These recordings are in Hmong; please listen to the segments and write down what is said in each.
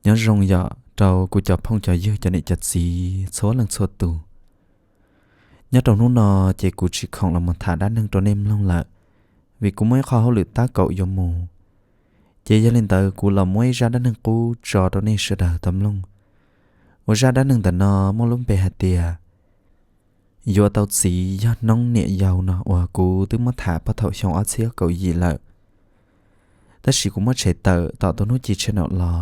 Nyob zoo yom rau kuv cov phooj cov ywg cov niam cov txiv txhua leej txhua tus. Nyob rau hnub no ces kuv tsis khoom los mus tham dab neeg rau nej mloog lawm, vim kuv muaj ib qho hauj lwm tab kaum yuav mus. Ces yog li ntawd kuv los muab ib zaj dab neeg qub tso rau nej sawv daws tau mloog. Uas zaj dab neeg ntawm no muaj lub npe hais tias yuav tau txiv yog hnub niam yau no uas kuv twb muab tham puag thaum xyoo ob txhiab kaum yim lawm. Tab sis kuv muab tshem tawm tom tus hnub ci tsha naum los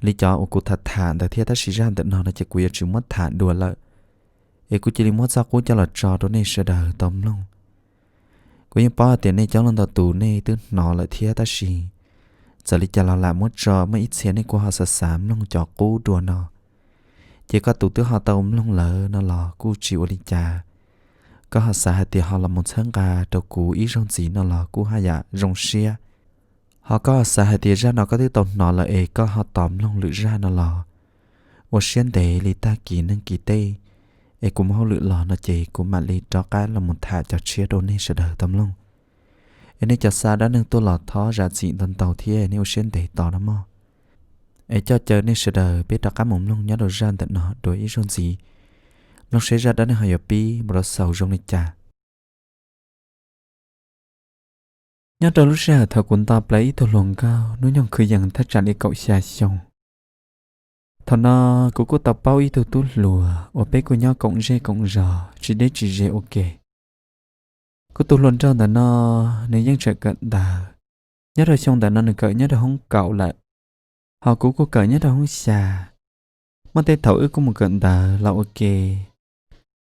li cov uas kuv tham tham ntawd thiab, tab sis zaj ntawm no no ces kuv yuav tsis muab tham dua lawm, es kuv cia li muab txoj qub coj los tso rau nej sawv daws tau mloog. Kuv yeej paub hais tias nej coob leej ntau tus nej twb hnov lawm thiab, tab sis txawm li cas los lam muab tso, muaj ib txhia nej kuj ho xav xav mloog cov qub dua no. Ces koj tus twb ho tau mloog lawm no los kuj tsis ua li cas. Koj ho xav hais tias ho los mus txhawb nqa rau kuv ib zaug ntxiv no los kuj haj yam zoo siab. Ho koj ho xav hais tias zaj no koj twb tau hnov lawm es koj ho tos mloog lwm zaj no los ua siab ntev li tag kis neeg kis teb, es kuv muaj hauj lwm los no ces kuv mam li rov qab los mus tham cov tshiab rau nej sawv daws tau mloog. Es nej cov xa dab neeg tuaj los thov zam txim ntau ntau thiab nej ua siab ntev tos no mog. Es coj caw nej sawv daws peb rov qab mus mloog nyob rau zaj ntawm no dua ib zaug ntxiv, mloog seb zaj dab neeg ho yuav pib mus rau xaus zoo li cas. Nyob rau lub sij hawm thaum kuv nto plaws ib tug hluas nkauj hnub nyoog kwv yees thaj tsam li kaum xya xyoo. Thaum no kuv kuj tau paub ib tug tub hluas uas peb kuj nyob koom zej koom zos tsis deb tsis ze ua ke. Kuv tus hluas nraug ntawm no nws yeej tseem kawm ntawv, nyob rau xyoo ntawm no nws kawm nyob rau hoob kaum lawm, ho kuv kuj kawm nyob rau hoob xya. Muaj tej thaum wb kuj mus kawm ntawv los ua ke,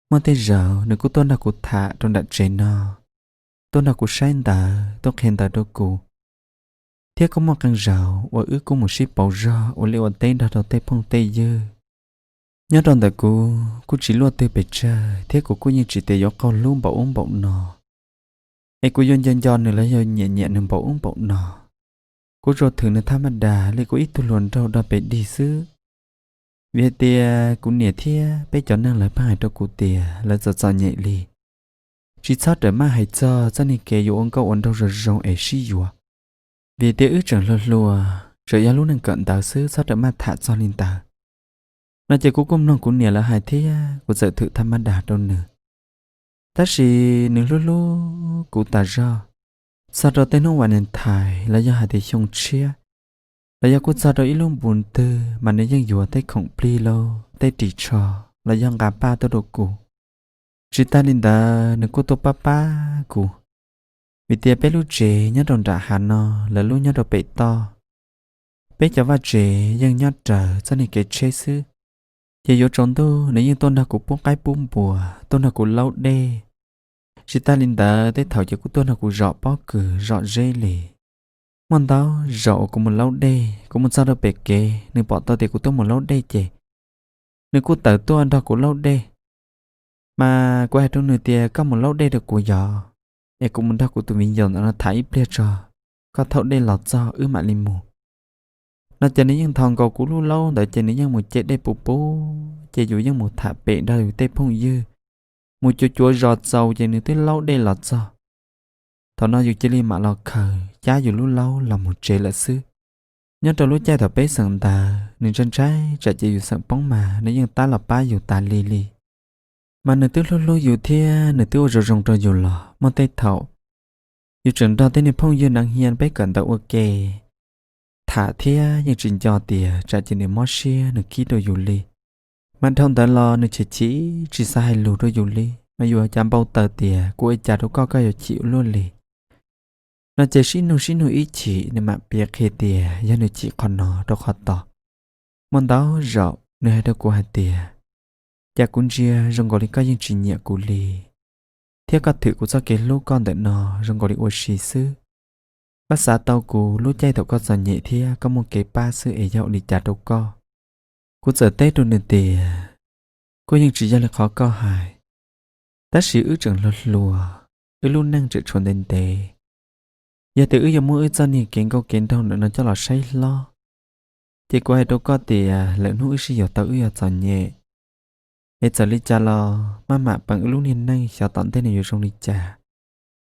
muaj tej zaum nws kuj tuaj nrog kuv tham rau nram tsev no, tuaj nrog kuv saib ntawv, tuaj qhia ntawv rau kuv. Thiab kuj muaj qee zaum uas wb kuj mus sib pauv zog ua liaj ua teb nrog rau tej phooj tej ywg. Nyob rau ntawm kuv kuj tsis luaj twg pes tsawg thiab kuv kuj yeej tsis tias yuav qaug hlub npaum ub npaum no, es kuv yuav nco nco nws los yog nyiam nyiam nws npaum ub npaum no. Kuv tsuas thwm nws thaj maj das li kuv ib tug hluas nraug dog pes dig xwb. Vim hais tias kuv niam thiab peb cov neeg lawv pheej hais rau kuv tias lawv txom txom nyem li, tsis txhob rawm maj hais txog txoj niag kev yuav ua nkauj ua nraug zoo zoo es sib yuav. Vim tias wb tseem hluas hluas, tseem yog lub neej kawm ntawv xwb, txhob rawm maj tham txog li ntawd. No ces kuv kuj mloog kuv niam lawv hais thiab kuv txawm thwm thaj maj das rau nws. Tab sis nws hlub hlub kuv tas zog, txog rau tej hnub Valentine los yog hais tias xyoo tshiab, los yog kuj txog rau ib lub npus ntwg mas nws yeej yuav tej khoom plig lauj, tej ris tsho, los yog nqa paj tuaj rau kuv. Tsis tas li ntawd nws kuj tuaj pab pab kuv, vim tias peb lub tsev nyob rau nram hav no, lawv lub nyob rau pem toj. Peb cov vaj tsev yeej nyob raws txoj niag kev tsheb xwb. Ces yuav tsaus ntuj nws yeej tuaj nrog kuv pub qaib pub npua, tuaj nrog kuv laub dej. Tsis tas li ntawd tej thaum ces kuj tuaj nrog kuv zom pob kws zom zeb li. Muaj ntau zaus uas kuv mus laub dej, kuv mus txog rau pem kev nws pom tau tias kuv tuaj mus laub dej ces nws kuj tawm tuaj nrog kuv laub dej. Mas kuv hais rau nws tias koj mus laub dej rau kuv yom, es kuv mus nrog kuv tus viv ncaus ntawm no tham ib pliag tso, koj thauj dej los txog wb mam li mus. No ces nws yeej nthos nkaus kuv lub laub ntawd ces nws yeej mus ce dej puv puv ces yus yeej mus tham pem nrog yus tej phooj ywg, mus cuav cuav zos txaus ces nws twb laub dej los txog. Thaum no yus cia li mam los khaws cab yus lub laub los mus tsev lawm xwb. Nyob rau lub caij thaum peb xeem ntawd nws ntshai ntshai tsam ces yus xeem poob mas nws yeej tab los pab yus tas li li. Mas nws twb hlub hlub yus thiab nws twb ua zoo zoo rau yus los muaj tej thaum yus tseem nrog tej niag phooj ywg neev hia peb kawm ntawv ua ke tham thiab yeej tsis nco tias tsam ces nws mob siab nws khib rau yus li. Mas dhau ntawd los nws chim chim tsis xav hais lus rau yus li, mas yus cas npau taws tias kuv ua cas rau koj koj yuav chim ua luaj li. No ces sib nug sib nug ib chim nws mam piav qhia tias yog nws chim qhov no rau qhov tod. Muaj ntau zaum nws hais rau kuv hais tias, cas kuv ntsia zoo nkaus li koj yeej tsis nyiam kuv li, thiab koj thwm kuv txoj kev hlub koj ntawm no zoo nkaus li ua si xwb. Koj xav tau kuv lub caij thaum koj txom nyem thiab koj muaj kev pab xwb es yog ua li cas rau koj? Kuv txawm teb rau nws tias, kuj yeej tsis yog li qhov koj hais, tab sis wb tseem hluas hluas, wb lub neej tseem tshuav ntev ntev. Yog tias wb yuav muab wb txoj niag kev nkauj kev nraug ntawm no coj los saib hlob, ces kuv hais rau koj tias lwm hnub wb sib yuav tau wb yuav txom nyem. Es txawm li cas los maj mam peem wb lub niag neej xyov tom ntej nws yuav zoo li cas.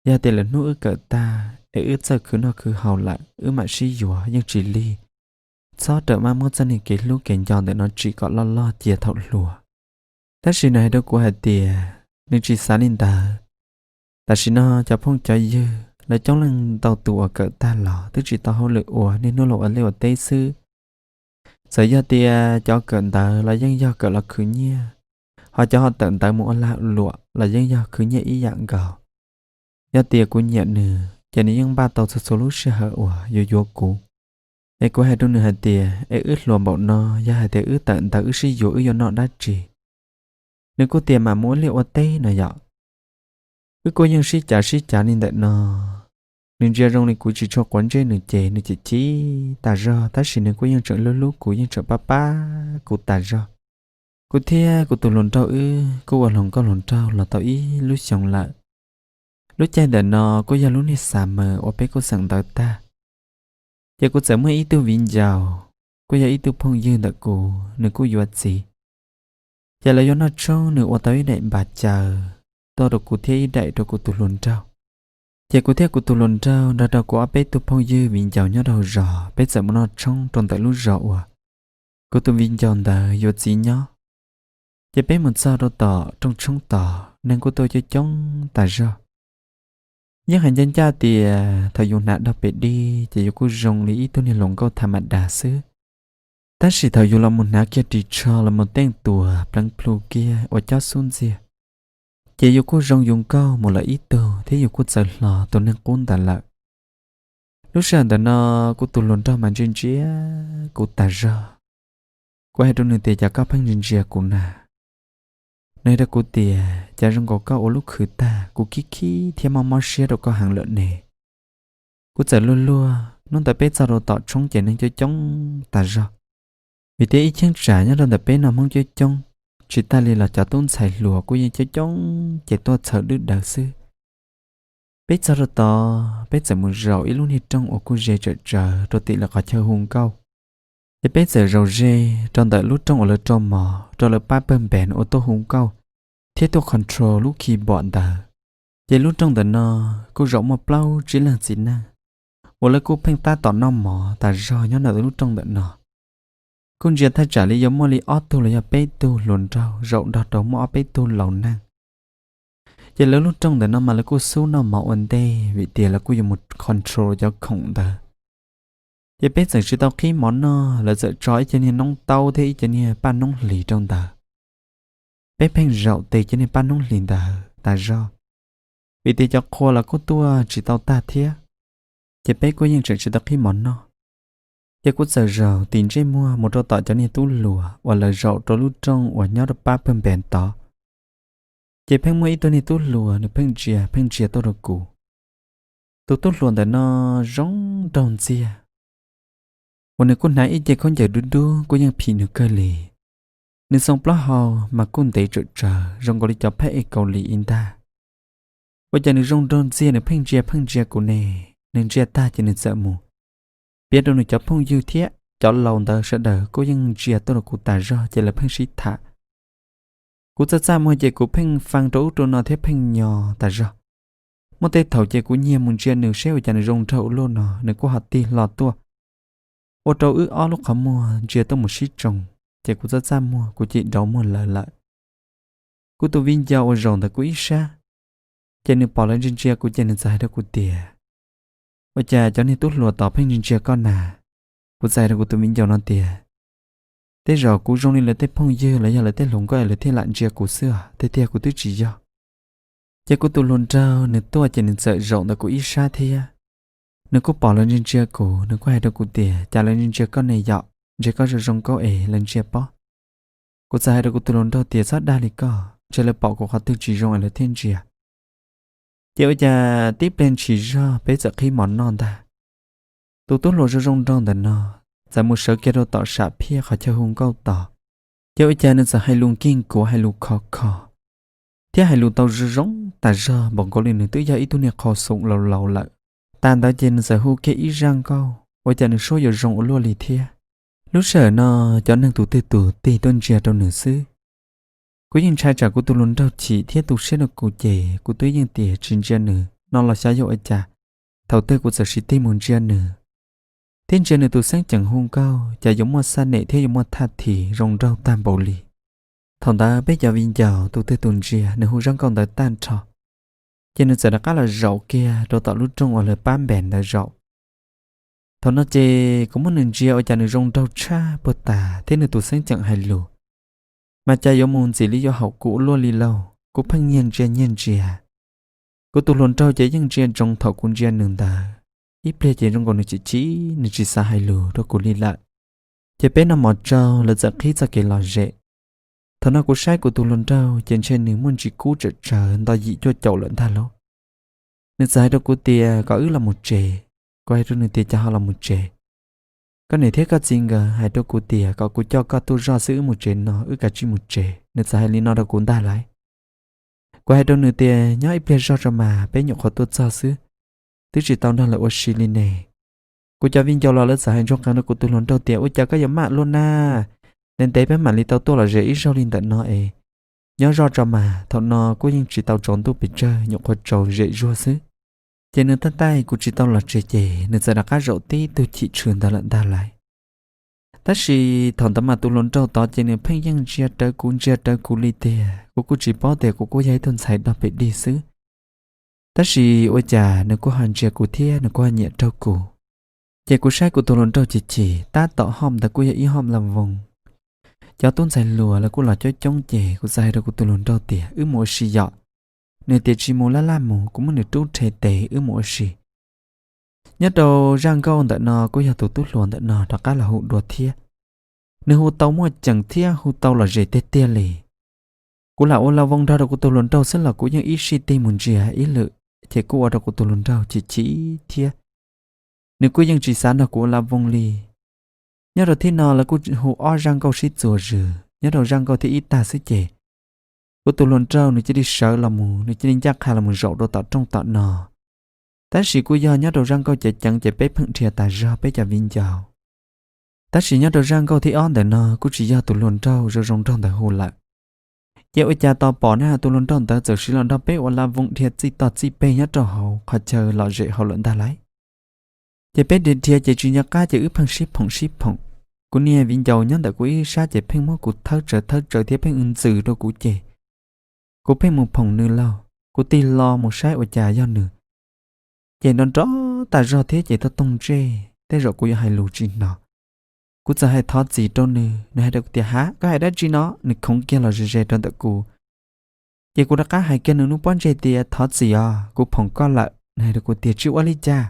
Yog tias lwm hnub wb kawm tag es wb txawj khwv noj khwv haus lawm wb mam sib yuav yeej tsis lig. txhob rawm maj muab txoj niag kev hlub kev nco ntawm no tsim kom loj loj cia thaum hluas. Tab sis nws hais rau kuv hais tias nws tsis xav li ntawd. Tam sim no cov phooj cov ywg lawv coob leej ntau tus uas kawm tag los twb tsis tau hauj lwm ua, niaj hnub los ua liaj ua teb xwb. Txawm yog tias cov kawm ntawd los yeej yog kawm los khwv nyiaj, ho cov ho tawm ntawv mus ua lag luam los yeej yog khwv nyiaj ib yam nkaus. Yog tias kuv nyiam nws ces nws yeej npaj tau txhua txhua lub sij hawm uas yuav yuav kuv. Es kuv hais rau nws hais tias es wb hluas npaum no, yog hais tias wb tawm ntawv wb sib yuav wb yuav noj dab tsi? Nws kuj tias mam mus ua liaj ua teb no yom. Wb kuj yeej sib cav sib cav li ntawm no. Nws ntsia zoo li kuv tsis tshua quav ntsej nws ces nws chim chim tas zog, tab sis nws kuj yeej tseem hlub hlub kuv, yeej tseem pab pab kuv tas zog. Kuv thiab kuv tus hluas nraug wb kuj ua hluas nkauj hluas nraug los tau ib lub xyoos lawm. Lub caij ntawm no kuj yog lub niag summer uas peb kuj xeem ntawv tag. Ces kuv txawm muaj ib tug viv ncaus, kuj yog ib tug phooj ywg ntawm kuv, nws kuj yuav txiv. Ces lawv yuav noj tshoob, nws ua tau ib daim npav caw tuaj rau kuv thiab ib daim rau kuv tus hluas nraug. Ces kuv thiab kuv tus hluas nraug nrog rau kuv ob peb tug phooj ywg viv ncaus nyob rau hauv zos, peb txawm mus noj tshoob rau ntawm lub zos uas kuv tus viv ncaus ntawd yuav txiv nyob. Ces peb mus txog rau tom rooj tshoob tod, neeg kuj tuaj coob coob tas zog. Yeej hais ncaj ncaj tias thaum yus hnav dog pem dib ces yus kuj zoo li ib tug niag hluas nkauj tham ma das xwb. Tab sis thaum yus los mus hnav kiag ris tsho los mus teej tuas pleev plhu kiag ua cob xub ntxiag, ces yus kuj zoo yus nkauj mus lawm ib tug thiab yus kuj txawv hlo tus neeg qub ntawd lawm. Lub sij hawm ntawm no kuv tus hluas nraug mas ntsia ntsia kuv tas zog. Kuv hais rau nws tias cas koj pheej ntsia ntsia kuv na? Nws hais rau kuv tias cas zoo nkaus koj ua lub khwv tag kuv khib khib thiab mob mob siab rau koj heev lawm ne. Kuv txawm luag luag, hnub ntawd peb txog rau tom tshoob ces neeg coob coob tas zog. Vim tias ib cheeb tsam nyob rau ntawm peb no Hmoob coob coob, tsis tas li los cov tub ntxhais hluas kuj yeej coob coob ces tuaj txhaws dwb dawv xwb. Peb txog rau tod, peb txawm mus zaum ib lub niag rooj uas kuj ze tsawm tsawv rau tim lawv qhov chaw hu nkauj. Ces peb txawm zaum ze rau ntawm lub rooj uas lawv rau mov rau lawv pab pawg npees uas tuaj hu nkauj thiab tuaj control lub keyboard ntawd. Ces lub rooj ntawm no kuj zaum muaj plaub tsib leeg txiv neej uas lawv kuj pheej tab tom noj mov tas zog nyob ntawm lub rooj ntawm no. Kuj ntsia thaj tsam li yuav muaj li ob tug los yog peb tug hluas nraug zaum nrog rau muaj ob peb tug laus neeg. Ces lawv lub rooj ntawm no mas lawv kuj xub noj mov ua ntej vim tias lawv kuj yuav mus control cov khoom ntawd. Ces peb txawm tsis tau qhib mov noj, lawv txawm tso ib co niag noob taub thiab ib co niag paj noob hlis rau ntawd. Peb pheej zaum tes cov niag paj noob hlis ntawd tas zog, vim tias cov qhua los kuj tuaj tsis tau tag thiab. Ces peb kuj yeej tseem tsis tau qhib mov noj. Ces kuv txawm zaum tis ntsej muag mus rau tom cov niag tub hluas uas lawv zaum rau lub rooj uas nyob rau pab pawg npees tod. Ces pheej muaj ib tug niag tub hluas nws pheej ntsia pheej ntsia tuaj rau kuv. Tus tub hluas ntawm no zoo nraug ntxiag, uas nws kuj hnav ib ce khaub ncaws dub dub kuj yeej phim nws kawg li. Nws xoo plaub hau mas kuj ntev tsawm tsawv zoo nkaus li cov phab ej Kaus Lim ib ntag. Ua cas nws zoo nraug ntxiag nws pheej ntsia pheej ntsia kuv ne. Nws ntsia tag ces nws txawm mus piav rau nws cov phooj ywg thiab cov laus ntawd sawv daws kuj yeej ntsia tuaj rau kuv tas zog ces lawv pheej sib tham. Kuv txaj txaj muag ces kuv pheej fee rau ub rau no thiab pheej nyo tas zog. Muaj tej thaum ces kuv nyiag mus ntsia nws seb ua cas nws zoo nraug ua luaj no nws kuj ho tig hlo tuaj, ua rau wb ob lub qhov muag ntsia tuaj mus sib tsoo. Ces kuv txaj txaj muag kuv cim rau muag lawv lawm. Kuv tus viv ncaus uas zaum ntawm kuv ib sab, ces nws pom lawv ntsia ntsia kuv ces nws txawm hais rau kuv tias, ua cas cov niag tub hluas tod pheej ntsia ntsia koj na? Kuv txawm hais rau kuv tus viv ncaus no tias, tej zaum kuv zoo li lawv tej phooj ywg los yog lawv tej hluas nkauj es lawv thiaj lam ntsia kuv xwb os, tiag tiag kuv twb tsis yog. Ces kuv tus hluas nraug nws tuaj ces nws txawm zaum ntawm kuv ib sab thiab. Nws kuj pom lawv ntsia ntsia kuv, nws kuj hais rau kuv tias cas lawv ntsia ntsia koj ne yom, ntshe koj zoo zoo nkauj es lawv ntsia pob. Kuv txawm hais rau kuv tus hluas nraug tias txhob dag li koj, ntshe lawv pom kuv qhov twg tsis zoo es lawv thiaj ntsia. Ces ua cas tib pliag ntshis zog peb txawm qhib mov noj ntag. Tus tub hluas zoo zoo nraug ntawm no txawm mus sawv kiag rau tom sam phiaj qhov chaw hu nkauj tod. Ces ua cas nws txawm hais lus nkig nkuav hais lus khov kho, thiab hais lus tau zoo zoo tas zog npaum nkaus li nws twb yog ib tug niag qhov xoom laus laus lawm. Tas ntawd ces nws txawm hu kiag ib zaj nkauj ua cas nws suab yuav zoo ua luaj li thiab. Lub sij hawm no cov neeg tus twg tus tig tuaj ntsia rau nws xwb. Kuv yeej ntshai tsam kuv tus hluas nraug chim thiab tu siab rau kuv ces kuv twb yeej tias tsis ntsia nws no los xyov yog ua cas. Thaum twg kuv txawm sim tig mus ntsia nws, thiab ntsia nws tus xeeb ceem hu nkauj cas yuav muaj xaj nem thiab yuav muaj thaj thim zoo nraug tag npaum li. Thaum ntawd peb cov viv ncaus tus twg tus ntsia nws hu zaj nkauj ntawd tag nrho, ces nws txawm rov qab los zaum kiag rau tom lub rooj uas lawv pab npes ntawd zaum. Thaum no ces kuv muab nws ntsia ua cas nws zoo nraug tshaj puag tas thiab nws tus xeeb ceem hais lus, mas cas yuav mus ntxim li yuav haum kuv ua luaj li lauj. Kuv pheej nyiag ntsia nyiag ntsia. Kuv tus hluas nraug ces yeej ntsia ntsoov thaum kuv ntsia nws ntawd, ib pliag ces zoo nkaus nws chim chim, nws tsis xav hais lus rau kuv li lawm. Ces peb noj mov tsaug lawv txawm qhib txoj kev lom zem. Thaum no kuv saib kuv tus hluas nraug ces ntshe nws muaj ntsis kub tsawm tsawv nto yim cuaj caum lawm ntag lauj. Nws txawm hais rau kuv tias kom wb los mus tsev. Kuv hais rau nws tias cas ho los mus tsev? Koj niam thiab koj txiv nkawd hais rau kuv tias kom kuv coj koj tuaj zoj xwb, wb mus tsev no wb kav tsij mus tsev. Nws txawm hais li no rau kuv ntag lauj. Kuv hais rau nws tias nyob ib pliag zog tso mas, peb nyuam qhuav tuaj txog xwb, twb tsis tau nrog lawv ua si li ne. Kuv cov viv ncaus los lawv txawm hais ntsoog qees rau kuv tus hluas nraug tias ua cas koj yuav maj luaj na, ntev ntev peb mam li tau tuaj lom zem ib zaug li ntawm no es. Nyob zoj tso mas, thaum no kuj yeej tsis tau tsaus ntuj pes tsawg, nyuam qhuav tsaus zem zuag xwb. Ces nws taij taij kuv tsis tau los tsev ces nws txawm rov qab zaum tib tug chim tshwm ntawd lawm ntag lauj. Tab sis thaum ntawd mas tus hluas nraug tod ces nws pheej yeej ntsia rawv kuv ntsia rawv kuv li tiag, kuv kuj tsis paub tias kuv kuj yog ib tug ntxhais dog pes dig xwb. Tab sis ua cas nws kuj ho ntsia kuv thiab nws kuj ho nyiam raug kuv. Ces kuv saib kuv tus hluas nraug chim chim, tab tom hom ntawd kuj yog ib hom la voos. Cov tub ntxhais hluas lawv kuj los coob coob ces kuv txawm hais rau kuv tus hluas nraug tias wb mus ua si yom. Nws tias tsis mus, laj laj mus, kuv muab nws rub rhe tes wb mus ua si. Nyob rau zaj nkauj ntawm no kuj yog tus tub hluas ntawm no rov qab los hu dua thiab. Nws hu tau muaj ceem thiab hu tau lom zem tiag tiag li. Kuv lam ua la voos nrog rau kuv tus hluas nraug xwb los kuv yeej ib sij tig mus ntsia ib lwm ces kuj ua rau kuv tus hluas nraug chim chim thiab. Nws kuj yeej tsis xav nrog kuv ua la voos li. Nyob rau thib no lawv kuj hu ob zaj nkauj sib txuas zws, nyob rau zaj nkauj thib ib tag xwb ces kuv tus hluas nraug nws cia li sawv los mus, nws cia li ncaj qha los mus zaum rau tom rooj tom no. Tab sis kuj yog nyob rau zaj nkauj ceev ceev ces peb pheej dhia tas zog peb cov viv ncaus. Tab sis nyob rau zaj nkauj thib ob ntawm no kuj tsis yog tus hluas nraug zoo zoo nraug ntawd hu lawm. Ces ua cas tos pom na tus hluas nraug ntawd txawm siv los nrog peb ua la voos dhia txij toj txij peg nyob rau hauv qhov chaw lom zem hauv lawm ntag lauj. Ces peb dhia dhia ces tsis nco qab ces wb pheej sib phoom sib phoom. Kuv niag viv ncaus nyob ntawm kuv ib sab ces pheej muab kuv thawb tsawv thawb tsawv thiab pheej ntxws rau kuv ces kuv pheej mus phoom nws lauj. Kuv tig hlo mus saib ua cas yog nws ces nrov nrov tas zog thiab ces tooj tooj ntsej, tej zaum kuv yuav hais lus tsis hnov. Kuv txawm hais thov txim rau nws, nws hais rau kuv tias ha, koj hais dab tsi no? Nws khoov kiag los ze ze rau ntawm kuv. Ces kuv rov qab hais kiag nws lub pob ntseg tias thov txim os, kuv phoom koj lawm. Nws hais rau kuv tias tsis ua li cas.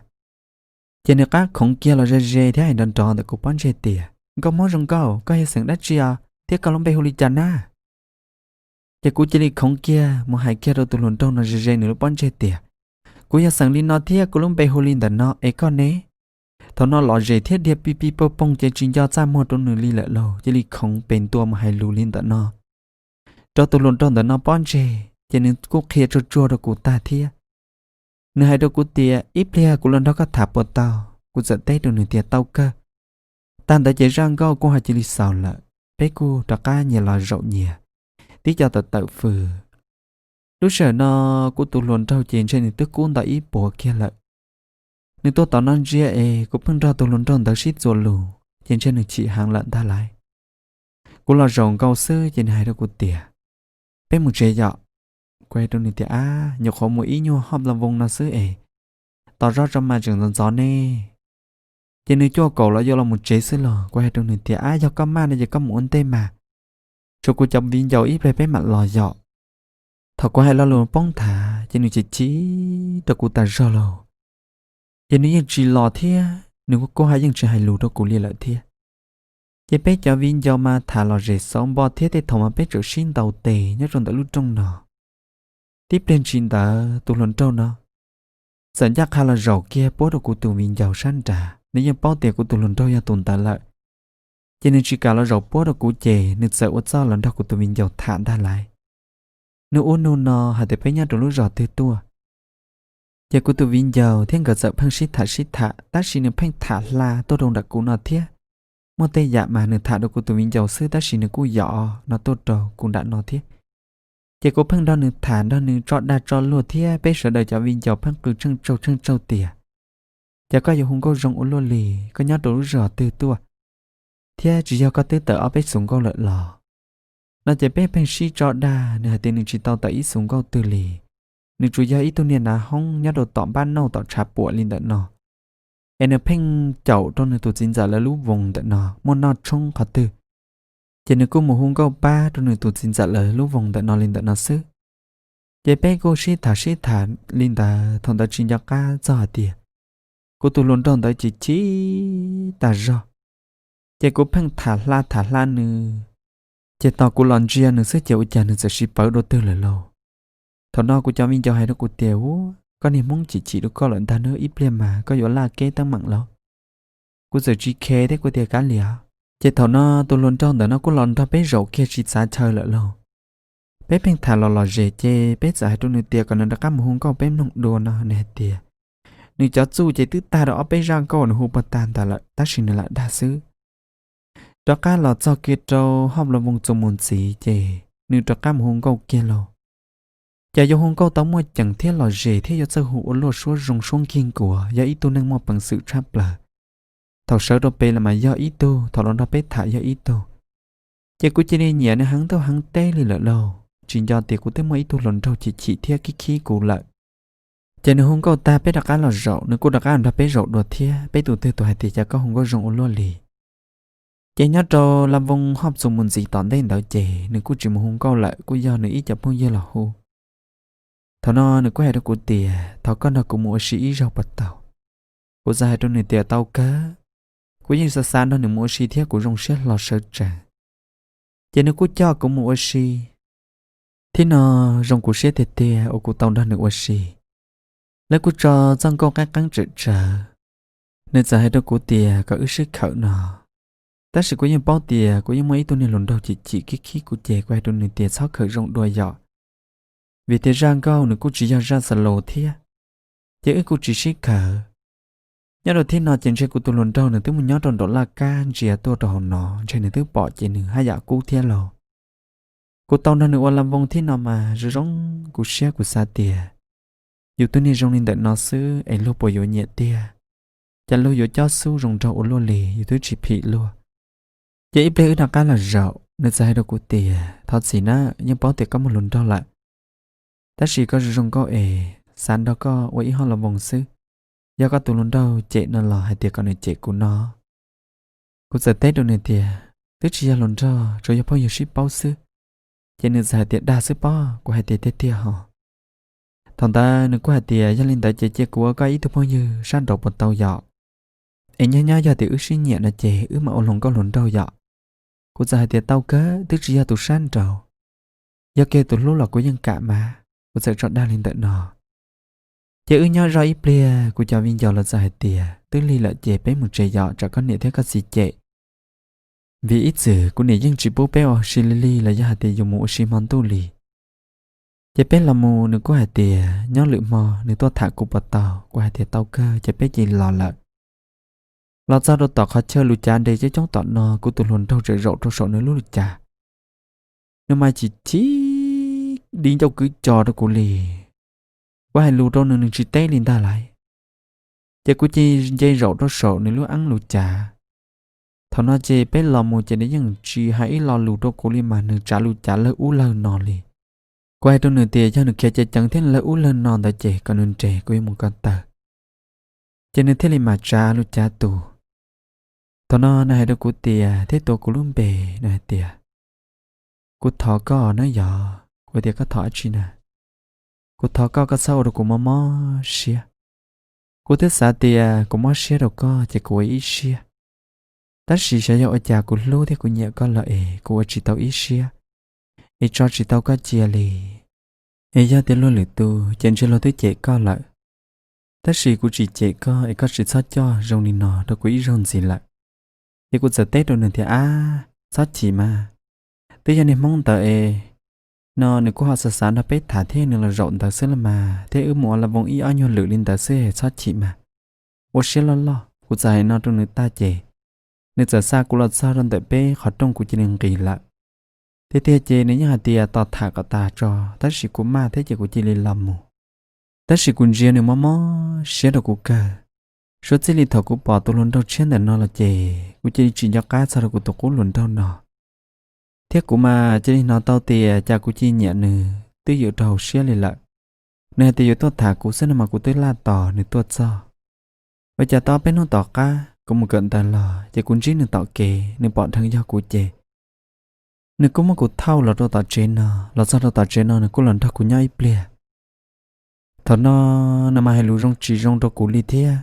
Ces nws rov qab khoov kiag los ze ze thiab hais nrov nrov ntawm kuv pob ntseg tias nkauj Hmoob zoo nkauj, koj yog xeem dab tsi os thiab koj lub npe hu li cas na? Ces kuv cia li khoov kiag mus hais kiag rau tus hluas nraug no ze ze nws lub pob ntseg tias kuv yog xeem li no thiab kuv lub npe hu li ntawm no es koj ne? Thaum no lom zem thiab dhia pij pij pooj pooj ces tsis nco txaj muag rau nws li lawm lauj, cia li khoov pes ntua mus hais lus li ntawm no rau tus hluas nraug ntawm no pob ntseg ces nws kuj qhia tsuag tsuag rau kuv tag thiab. Nws hais rau kuv tias ib pliag kuv los nrog koj tham puas tau? Kuv txawm teb rau nws tias tau kawg. Tag ntawd ces zaj nkauj kuj ho cia li xaus lawm, peb kuj rov qab nyias los zaum nyias, tib co tawm tawm fws. Lub sij hawm no kuv tus hluas nraug ces ntshe nws twb kub nto ib puas kiag lawm. Nws tuaj tom no ntsia es kuv pheej nrog tus hluas nraug ntawd sib txuas lus ces ntshe nws chim heev lawm ntag lauj. Kuv los zaum nkaus xwb ces nws hais rau kuv tias peb mus tsev yom. Kuv hais rau nws tias ab, nyuam qhuav mus ib nyuag hom la voos no xwb es, tos zoj tso mas tseem ntxov ntxov ne. Ces nws cuaj kaum los yuav los mus tsev xwb los kuv hais rau nws tias ab, yog koj maj no ces koj mus ua ntej mas, tshuav kuv cov viv ncaus ib pliag peb mam los yom. Thaum kuv hais lo lus poob nthav ces nws chim chim rau kuv tas zog lauj. Ces nws yeej tsis los thiab nws kuj ho yeej tsis hais lus rau kuv li lawm thiab. Ces peb cov viv ncaus mas tham lom zem xauv npo thiab tej thaum mas peb txawm sib ntaus tes nyob rau ntawm lub rooj no. Tib pliag ntshis ntawd tus hluas nraug no txawm ncaj qha los zaum kiag puab rau kuv tus viv ncaus sab nrad, nws yeej paub tias kuv tus hluas nraug yog tus ntawd lawm. Ces nws tsis kam los zaum puab rau kuv ces nws txawm ua txuj los nrog kuv tus viv ncaus tham ntag lauj. Nws ua nug no hais tias peb nyob rau lub zos twg tuaj. Ces kuv tus viv ncaus thiab nkawd txawm pheej sib tham sib tham tab sis nws pheej tham hla tuaj rau nram kuv no thiab. Muaj tej yam mas nws tham rau kuv tus viv ncaus xwb tab sis nws kuj yom no tuaj rau kuv nram no thiab. Ces kuv pheej nrog nws tham nrog nws tso dag tso luag thiab peb sawv daws cov viv ncaus pheej qw tsheej tsaug tsheej tsaug tias Ces koj yuav hu nkauj zoo ua luaj li, koj nyob rau lub zos twg tuaj, thiab tsis yog koj twb tawm ob peb xuv nkauj lawm los? No ces peb pheej sib tso dag, nws hais tias nws tsis tau tawm ib xuv nkauj twg li. Nws tsuas yog ib tug niag nav hoob nyob rau tom npab nauj tom tshav puam li ntawm no, es nws pheej caum rau nws tus txiv ntxawm lawv lub voos ntawm no muaj noj tshoob qhov twg, ces nws kuj mus hu nkauj pab rau nws tus txiv ntxawm lawv lub voos ntawm no li ntawm no xwb. Ces peb kuj sib tham sib tham li ntawd, thaum ntawd tsis nco qab txog hais tias kuv tus hluas nraug ntawd chim chim tas zog. Ces kuv pheej tham hla tham hla nws, ces tos kuv los ntsia nws xwb ces ua cas nws txawm siv pawv dua twg lawm lauj. Thaum no kuv cov viv ncaus hais rau kuv tias, Ua, koj niag Hmoob chim chim rau koj lawm ntag na, ib pliag mas koj yuav laj keb teeb meem lauj. Kuv txawm tsis khe thiab kuv tias, Kav liam. Ces thaum no tus hluas nraug ntawm no kuj los nrog peb zaum kiag tsis txav chaw lawm lauj. Peb pheej tham los lom zem ces peb txawm hais rau nws tias kom nws rov qab mus hu nkauj peb mloog dua no, nws hais tias nws cov txuj ces twb tag rau ob peb zaj nkauj nws hu puag ta ntawd lawm tab sis nws lam dag xwb. Rov qab los txog kiag rau hoob la voos txuas mus ntxiv ces nws rov qab mus hu nkauj kiag lauj. Ces yuav hu nkauj tau muaj ceem thiab lom zem thiab yuav txawj hu ua luaj suab zoo suab nkig nkuav, yog ib tug neeg muaj peev xwm tshaj plaws. Thaum sawv rau pem los mas yog ib tug, thaum los nrog peb tham yog ib tug. Ces kuv cia li nyiam nws heev ntuj heev teb li lawm lauj, tsis nco tias kuv twb muaj ib tug hluas nraug chim chim thiab khib khib kuv lawm. Ces nws hu nkauj tag peb rov qab los zaum, nws kuj rov qab nrog peb zaum dua thiab, peb tus twg tus hais tias cas koj hu nkauj zoo ua luaj li. Ces nyob rau la voos hoob txuas mus ntxiv tom ntej ntawd ces nws kuj tsis mus hu nkauj lawm, kuj yog nws ib co phooj ywg los hu. Thaum no nws kuj hais rau kuv tias thov koj nrog kuv mus ua si ib zaug puas tau. Kuv txawm hais rau nws tias tau kawg, kuv yeej xav xav nrog nws mus ua si thiab kuv zoo siab hlo sawv tsees. Ces nws kuj coj kuv mus ua si. Thib no zoo kuv siab tiag tiag uas kuv tau nrog nws ua si. Lawv kuj tso txoj nkauj qeeb qeeb tsawm tsawv. Nws txawm hais rau kuv tias kom wb sib khawm no, tab sis kuv yeej paub tias kuv yeej muaj ib tug niag hluas nraug chim chim khib khib kuv ces kuv hais rau nws tias txhob khawm zoo dua yom, vim tias zaj nkauj nws kuj tsis yog zaj xa lus thiab, ces wb kuj tsis sib khawm. Nyob rau thib no ces ntshe kuv tus hluas nraug nws twb mus nyob rau nraum laj kab ntsia tuaj rau hauv no, ntshe nws twb pom ces nws haj yam kub thiab lauj. Kuv tau nrog nws ua la voos thib no mas zoo zoo kuv siab, kuv xav tias yus twb niaj zoo li ntawm no xwb es luag puas yuav nyiam tiag, cas luag yuav cob xub zoo nraug ua luaj li, yus twb tsis phim luag. Ces ib pliag wb rov qab los zaum, nws txawm hais rau kuv tias thov txim na, yeej paub tias koj muaj hluas nraug lawm, tab sis koj zoo zoo nkauj es xav nrog koj ua ib hoob la voos xwb, yog koj tus hluas nraug cem no los hais tias kom nws cem kuv no. Kuv txawm teb rau nws tias twb tsis yog hluas nraug, tsuas yog phooj ywg sib paub xwb. Ces nws txawm hais tias dag xwb pob, kuv hais tias tiag tiag hos. Thaum ntawd nws kuj hais tias yog li ntawd ces cia kuv ua koj ib tug phooj ywg sab nraud puas tau yom, es nyob nyob yog tias wb sib nyiam no ces wb mam ua hluas nkauj hluas nraug yom. Kuv txawm hais tias tau kawg, twb tsis yog tus sab nraud, yog kiag tus hlub los kuv yeej kam mas. Kuv txawm tso dag li ntawm no. Ces wb nyob zoj ib pliag, kuv cov viv ncaus los txawm hais tias twb lig lawm ces peb mus tsev yom, tsam koj niam thiab koj txiv cem. Vim ib txwm kuv niam yeej tsis pub peb ua si li li los yog hais tias yus mus ua si hmo ntuj li. Ces peb los mus, nws kuj hais tias nyob lwm hmo nws tuaj tham kuv puas tau, kuv hais tias tau kawg, ces peb cia li los lawm. Los txog rau tom qhov chaw lus cav nres coob coob tom no, kuv tus hluas nraug txawm zaum rau saum nws lub lus cav. Nws mas chim chim di ncauj kwv co rau kuv li. Kuv hais lus rau nws, nws tsis teb li ntag lauj. Ces kuv cia nce zaum rau saum nws lub eeb lus cav. Thaum no ces peb los mus ces nws yeej tsis hais ib lo lus rau kuv li mas nws tsav lus cav lawg ub lawg no li. Kuv hais rau nws tias yog nws khiav ceev ceev thiab lawg ub lawg no ntawd ces kom nws nres, kuv yuav mus ko taw. Ces nws thiaj li mam tsav lus cav tus. Thaum no nws hais rau kuv tias thiab tuav kuv lub npe, nws hais tias kuv thov koj na yog. Kuv tias koj thov dab tsi na? Kuv thov koj, koj txhob ua rau kuv mob mob siab. Kuv twb xav tias kuv mob siab rau koj ces kuv ua ib siab, tab sis xyov yog ua cas kuv hlub thiab kuv nyiam koj lawm es kuv ua tsis tau ib siab, es tso tsis tau koj cia li. Es yog tias luag lwm tus ces ntshe luag twb cem koj lawm, tab sis kuv tsis cem koj es koj tsis txhob coj zoo li no rau kuv ib zaug ntxiv lawm. Ces kuv txawm teb rau nws tias ab, txhob chim mas, twb yog niag Hmoob ntawd es no nws kuj ho xav xav nrog peb tham thiab nws los zaum ntawd xwb los mas, thiab wb mus ua la voos ib ob nyuag lwm li ntawd xwb, txhob chim mas, ua siab loj loj. Kuv txawm hais no rau nws tag ces nws txawm xa kuv los txog rau ntawm peb qhov rooj, kuv cia li nqis lawm. Tiag tiag ces nws yeej hais tias tos tham kom tas tso, tab sis kuv maj thiab ces kuv cia li los mus. Tab sis kuv ntsia nws mob mob siab rau kuv kawg, Suav txij li thaum kuv pom tus hluas nraug tshiab ntawm no los ces kuv cia li tsis nco qab txog rau kuv tus qub hluas nraug no. Thiab kuv mas cia li hnov tau tias cas kuv cia li nyiam nws twb ywm rau hauv siab li lawm. Nws hais tias yuav tuaj tham kuv xwb no mas kuv twb laj tos nws tuaj txog. Ua cas tau peb hnub tom qab kuv mus kawm ntawv los ces kuv ntsib nws tom kev, nws pom dheev yog kuv ces nws kuj muab kuv thauj los rau tom tsev no, los txog rau tom tsev no nws kuj los nrog kuv nyob ib pliag. Thaum no nws mas hais lus zoo tsis zoo rau kuv li thiab.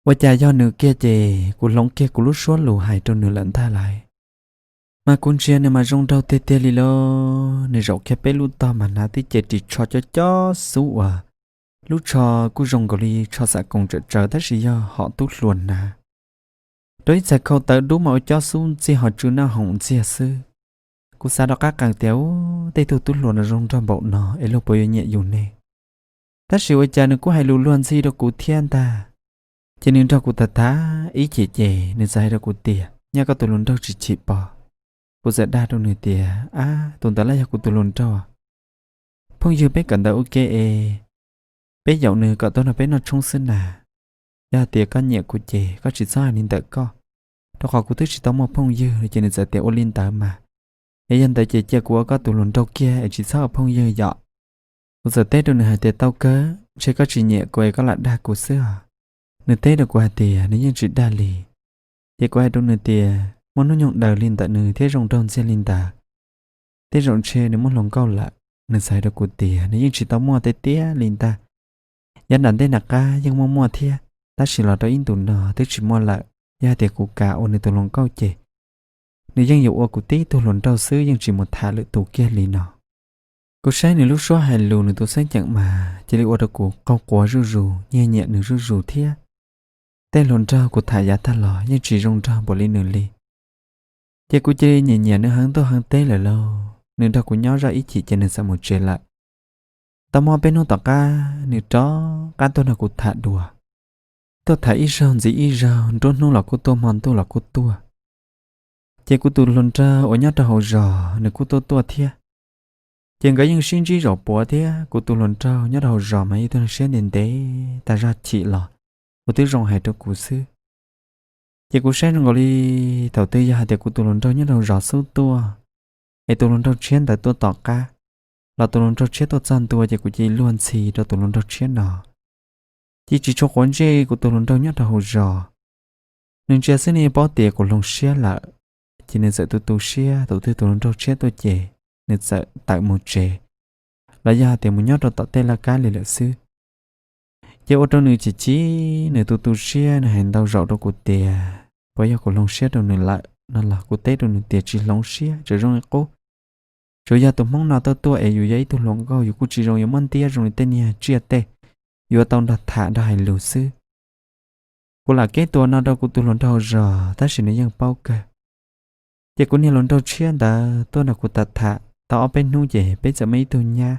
Ua cas yog nws kiag ces kuv hloov kiag kuv lub suab lus hais rau nws lawm ntag lauj. Mas kuv ntsia nws mas zoo nraug tiag tiag li lauj, nws zaum kiag peb lub tog mas hnav tib ce ris tsho cob cob xub uas lub tsho kuj zoo nkaus li tsho xam koos tsawm tsawv tab sis yog hom tub hluas hnav. Rau ib txhais khau tawv dub mas ua cob xub ntxiag ho tsw noj hoom ntxiag xwb. Kuv xav rov qab qees tias, u, tej tug tub hluas no zoo nraug npaum no es luag puas yuav nyiam yus ne? Tab sis ua cas nws kuj hais lus luag ntxhi rau kuv thiab ntag. Ces nws nrog kuv tham tham ib chim ces nws txawm hais rau kuv tias, nyaj koj tus hluas nraug tsis chim pom? Kuv txawm dag rau nws tias, ab, tus ntawd lawm yog kuv tus hluas nraug. Phooj ywg peb kawm ntawv ua ke es peb yaum nws kom tuaj nrog peb noj tshoob xwb na. Yog hais tias koj nyiam kuv ces koj tsis txhob hais li ntawm koj, rau qhov kuv twb tsis tau muaj phooj ywg. Ces nws txawm tias, ua li ntawd mas, es yog ntawd ces cia kuv ua koj tus hluas nraug kiag es tsis txhob ua phooj ywg yom. Kuv txawm teb rau nws hais tias, tau kawg, ntshe koj tsis nyiam kuv es koj lam dag kuv xwb os. Nws teb rau kuv hais tias nws yeej tsis dag li. Ces kuv hais rau nws tias muaj hnub nyoog daws li ntawm nws thiab zoo nraug ntxiag li ntawd, tej zaum ntshe nws muaj hluas nkauj lawm. Nws txawm hais rau kuv tias nws yeej tsis tau muaj tiag tiag li ntag. Yav nram ntej nram qab yeej muaj muaj thiab, tab sis los rau ib ntus no twb tsis muaj lawm. Yog hais tias kuv kam ua nws tus hluas nkauj ces nws yeej yuav ua kuv tib tug hluas nraug xwb, yeej tsis mus tham lwm tus kiag li no. Kuv saib nws lub suab hais lus, nws tus xeeb ceem mas cia li ua rau kuv qaug quav zuj zus, nyiag nyiam nws zuj zus thiab. Tej hluas nraug kuv tham yav tag los yeej tsis zoo nraug npaum li nws li. Ces kuv cia li nyiam nyiam nws heev ntuj heev teb lawm lauj. Nws nrog kuv nyob zoj ib chim ces nws txawm mus tsev lawm. Tau muaj peb hnub tom qab nws rov qab tuaj nrog kuv tham dua. Tuaj tham ib zaug ntxiv ib zaug, nruab hnub los kuj tuaj, hmo ntuj los kuj tuaj. Ces kuv tus hluas nraug uas nyob rau hauv zos nws kuj tuaj tuaj thiab. Ces nkawd yeej sib ntsib zaum puav thiab. Kuv tus hluas nraug nyob rau hauv zos mas ib tug neeg siab ntev ntev, tas zog chim los kuv twb zoo hais rau kuv xwb. Ces kuv saib zoo nkaus li thaum twg yog hais tias kuv tus hluas nraug nyob rau hauv zos xub tuaj, es tus hluas nraug tshiab ntawd tuaj tom qab, los tus hluas nraug tshiab tuaj txog ntua ces kuv cia li luag ntxhi rau tus hluas nraug tshiab no. Ces tsis tshua quav ntsej kuv tus hluas nraug nyob rau hauv zos. Nws ntsia xwb nws yeej paub tias kuv hloov siab lawm. Ces nws txawm tu tu siab, thaum twg tus hluas nraug tshiab tuaj ces nws txawm tawm mus tsev, los yog hais tias mus nyob rau tom tej laj kab li lawm xwb. Ces ua rau nws chim chim, nws tu tu siab, nws hais ntau zaus rau kuv tias puas yog kuv hloov siab rau nws lawm no los kuv teb rau nws tias tsis hloov siab, tseem zoo li qub. Tsuas yog tus hmoob no tuaj tuaj es yus yog ib tug hluas nkauj yus kuj tsis zoo yuav muab ntiab zoo li tej niag tsiaj tej, yuav tau nrog tham nrog hais lus xwb. Kuv lam keb tua no rau kuv tus hluas nraug hauv zos tab sis nws yeej paub kawg. Ces kuv niag hluas nraug tshiab ntawd tuaj nrog kuv tham tham tau ob peb hnub ces peb txawm muaj ib tug nyab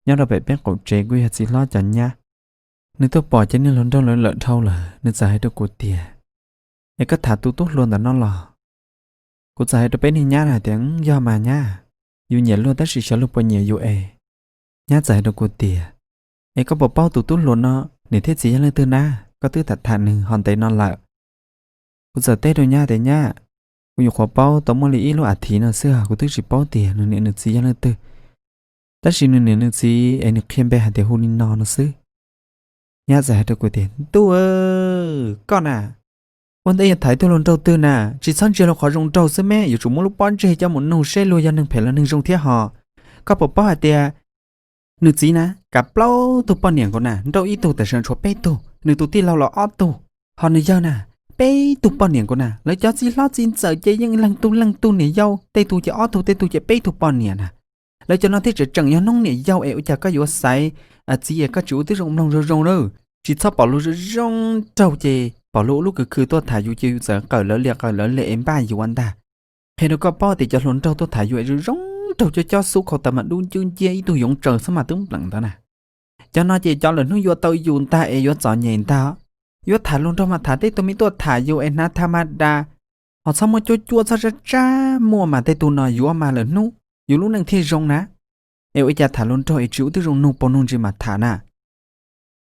nyob rau pem peb qaum tsev, kuj yog txiv hlob cov nyab. Nws tuaj pom cov niag hluas nraug lawv lawm dhau lawm, nws txawm hais rau kuv tias, es koj tham tus tub hluas ntawm no los? Kuv txawm hais rau peb niag nyab hais tias, yog mas nyab, yus nyiam luag tab sis xyov luag puas nyiam yus es. Nyab txawm hais rau kuv tias, es koj puas paub tus tub hluas no niam thiab txiv yog leej twg na? Koj twb tham tham nws ho ntev no lawm. Kuv txawm teb rau nyab tias, nyab, kuv nyuam qhuav paub tau muaj li ib lub as thiv no xwb, kuv twb tsis paub tias nws niam nws txiv yog leej twg, tab sis nws niam nws txiv es nws qhia npe hais tias hu li no no xwb. Nyab txawm hais rau kuv tias, ntuj, koj na, ua ntej yog tham ib tug hluas nraug twg na, tsis txhob ntsia luag qhov zoo nraug xwb me, yuav tsum muab lub pob ntseg coj mus nug seb luag yog neeg phem los neeg zoo thiab ho. Koj puas paub hais tias nws txiv na kav plaub tug poj niam nkaus na, nrauj ib tug tam sim no tshuav peb tug, nws tus tij laug los ob tug, ho nws yawg na peb tug poj niam nkaus na. Lawv cov txiv hlob txiv ntxawm ces yeej leej tug leej tug niam yau, tej tug ces ob tug, tej tug ces peb tug poj niam na. Lawv cov no thiaj tseem tseem yog noob niam yau es ua cas koj yuav xaiv txiv es koj tsis ua tib zoo mloog zoo zoo na. Tsis txhob pom luag zoo zoo nraug ces pom luag ua lub kws khw tuaj tham yus ces yus txawm qawm lawv liam qawm lawv liam es npaj yuav ntag. Qhia rau koj paub tias cov hluas nraug tuaj tham yus es zoo zoo nraug, cob cob xub khau taw mas dub ncwb nciab, ib tug yoov tsaws xwb mas twb npleem ntawd na. Cov no ces cov lawm hnub yuav tau yus ntag es yuav txom nyem ntag. Yuav tham hluas nraug mas tham tej tug me tuaj tham yus es hnav tha ma da, ho txhob muab cuab cuab txhob tsab tsab muaj mas tej tug no yuav mas lawm hnub yus lub neej thiaj zoo na. Es ua cas tham hluas nraug es tsis ua tib zoo nug paus nug ntsis mas tham na?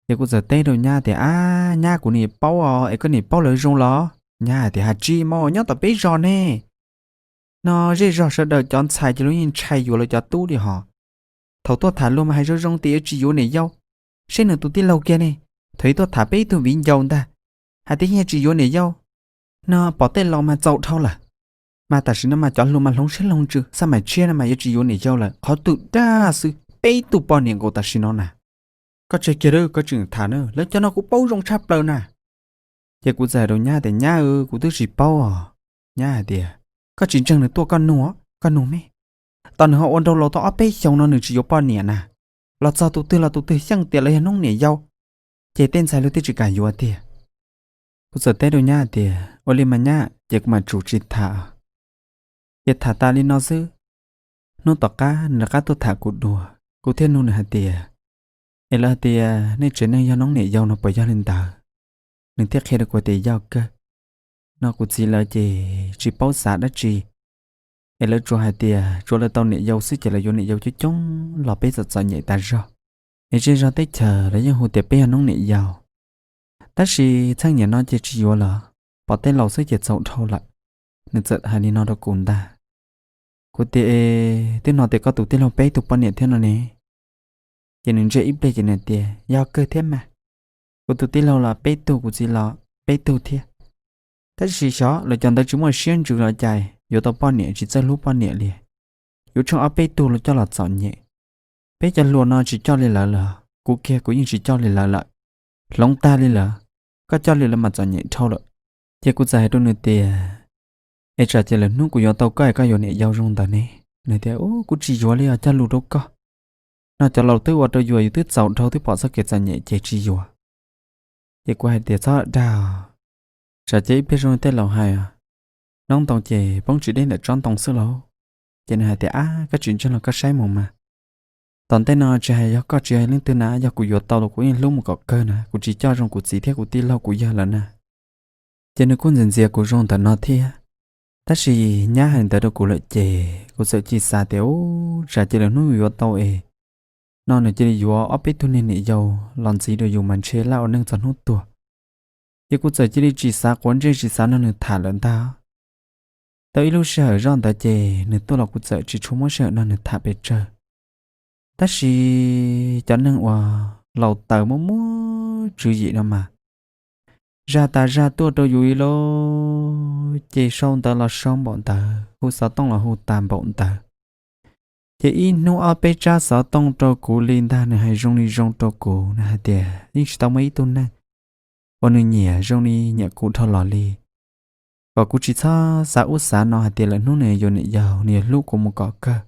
Ces kuv txawm teb rau nyab tias, Ab nyab, kuv nim paub os, es koj nim paub lawv zoo los? Nyab hais tias, Has tsis mas, nyob tom peb zos ne. No zej zog sawv daws cov ntxhais ces luag yeej ntshai yuav lawv cov tub li hos. Thaum tuaj tham luag mas hais zoo zoo tias yuav tsis yuav niam yau, saib nws tus tij laug kiag ne. Thaum ib tuaj tham peb ib tug viv ncaus ntag, hais tias yeej tsis yuav niam yau. No pom tej laus mas txaus dhau lawm. Mas tam sim no mas cov hluas mas hloov siab hloov ntsws, xaj maim tshiab no mas yuav tsis yuav niam yau lawm, qhov twg dag xwb, peb tug poj niam nkaus tam sim no na. Koj tseg kiag lawm, koj tseem tham na, lawv cov no kuv paub zoo tshaj plaws na. Ces kuv txawm hais rau nyab tias, Nyab, kuv twb tsis paub os. Nyab hais tias, Koj tsis ntseeg nws tuaj koj nug, koj nug me. Tos nws ho ua nraug laus tau ob peb xyoos no nws tsis yuav poj niam na. Los txog tus twg los tus twg xyeej tias lawv yog noob niam yau, ces tej ntxhais luag thiaj tsis kam yuav tiag. Kuv txawm teb rau nyab tias, Ua li mas nyab, ces kuv mam tsum tsis tham. Ces tham tas li no xwb, hnub tom qab nws rov qab tuaj tham kuv dua, kuv thiaj nug nws hais tias, Es lawv hais tias nej tsev neeg yog noob niam yau no puas yog li ntawd? Nws thiaj qhia rau kuv tias yog kawg. No kuv txiv lawv ces tsis paub xav dab tsi, es lawv tsuas hais tias tsuav lawv tau niam yau xwb ces lawv yuav niam yau coob coob los peb txom txom nyem tas zog. Es zej zog teb chaws lawv yeej hu tias peb yog noob niam yau. Tab sis txheej niam no ces tsis yuav lawm, pom tej laus xwb ces txaus dhau lawm. Nws txawm hais li no rau kuv ntag. Kuv tias, Es twb hnov tias koj tus tij laug peb tug poj niam thiab no ne? Ces nws ntsia ib pliag ces nws tias, Yog kawg thiab mas. Kuv tus tij laug los peb tug, kuv txiv los peb tug thiab. Tab sis xyov lawv cov ntawd tsis muaj siab ntsws los cas yuav tau poj niam tsis txawj hlub poj niam li. Yuav tsheej ob peb tug los coj los txom nyem. Peb cov hluas no tsis coj li lawv lawm, kuv kiag kuv yeej tsis coj li lawv lawm. Hloov tag li lawm, koj coj li lawv mas txom nyem dhau lawm. Ces kuv txawm hais rau nws tias, Es tsam ces lwm hnub kuv yuav tau koj es koj yuav niam yau zoo ntawd ne? Nws tias, Ub, kuv tsis yuav li os, cog lus rau koj. No cov laus twb ua rau yus, yus twb txaus dhau, twb pom txoj kev txom nyem ces tsis yuav. Ces kuv hais tias, Txhob dag, tsam ces ib pliag zoo li tej laus hais, noob ntoo ces poob tsis deb ntawm tsob ntoo xwb lauj. Ces nws hais tias, Ab, koj tsis ntseeg los koj saib mus mas. Tom ntej no tsis hais yog koj tsis hais leej twg na, yog kuv yuav tau los kuv yeej hlub mus kom kawg na, kuv tsis coj zoo kuv txiv thiab kuv tij laug kuv yawg lawm na. Ces nws kuj ntxias ntxias kuv zoo ntawm no thiab. Tab sis nyab hais ntawd rau kuv lawm ces kuv txawm cia li xav tias, Ub, tsam ces lwm hnub yus yuav tau es no nws cia li yuav ob peb tug niag niam yau los ntxiv rau yus mas ntshe laj ua neej txog hnub tuag. Ces kuv txawm cia li tsis xav quav ntsej tsis xav nrog nws tham lawm ntag. Tau ib lub sij hawm zoj ntawd ces nws tuaj los kuv txawm tsis tshua muab sij hawm nrog nws tham pes tsawg. Tab sis cov neeg uas laus taws muaj muaj tswv yim no mas, zaj tas zaj tuaj rau yus li lauj, ces sau ntawv los sau npaum ntawd, hu xov tooj los hu tas npaum ntawd. Ces ib hnub ob peb tsab xov tooj rau kuv li ntag, nws hais zoo li zoo rau kuv, nws hais tias yeej tsis tau muaj ib tug neeg uas nws nyiam zoo li nyiam kuv dhau los li. Kom kuv tsis txhob xav ub xav no hais tias lwm hnub nws yuav niam yau, nws yuav hlub kuv mus kom kawg.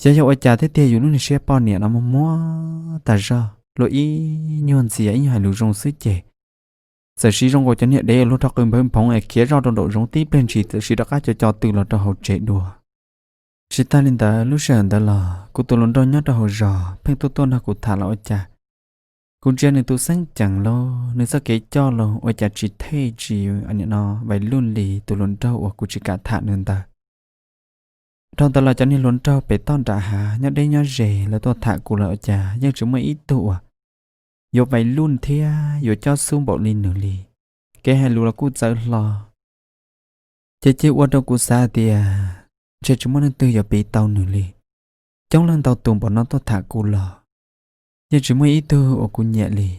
Xyov yog ua cas thiab tiag, yus lub niag siab poj niam no muag muag tas zog, luag ib nyuag ntxias ib nyuag hais lus zoo xwb ces txawm siv zoo nkaus cov niag dev luag rho qws npawv nphoov es khiav zoj rau nraum zoov, tib pliag ntshis txawm siv rov qab co co tw los rau hauv tsev dua. Tsis tag li ntawd, lub sij hawm ntawd los kuv tus hluas nraug nyob rau hauv zos pheej tuaj tuaj nrog kuv tham los ua cas kuv ntsia nws tus xeeb ceem los nws txoj kev coj los ua cas tsis thej tsis nim no vais luj li tus hluas nraug uas kuv tsis kam tham nws ntawd. Dhau ntawd los cov niag hluas nraug pem toj nram hav nyob deb nyob ze lawv tuaj tham kuv los ua cas yeej tsis muaj ib tug uas yuav vais luj thiab yuav cob xub npaum li nws li. Kev hais lus los kuj txawv hlo. Ces cia ua rau kuv xav tias ntshe tsis muaj leej twg yuav piv tau nws li. Coob leej ntau tus npaum no tuaj tham kuv los yeej tsis muaj ib tug uas kuv nyiam li.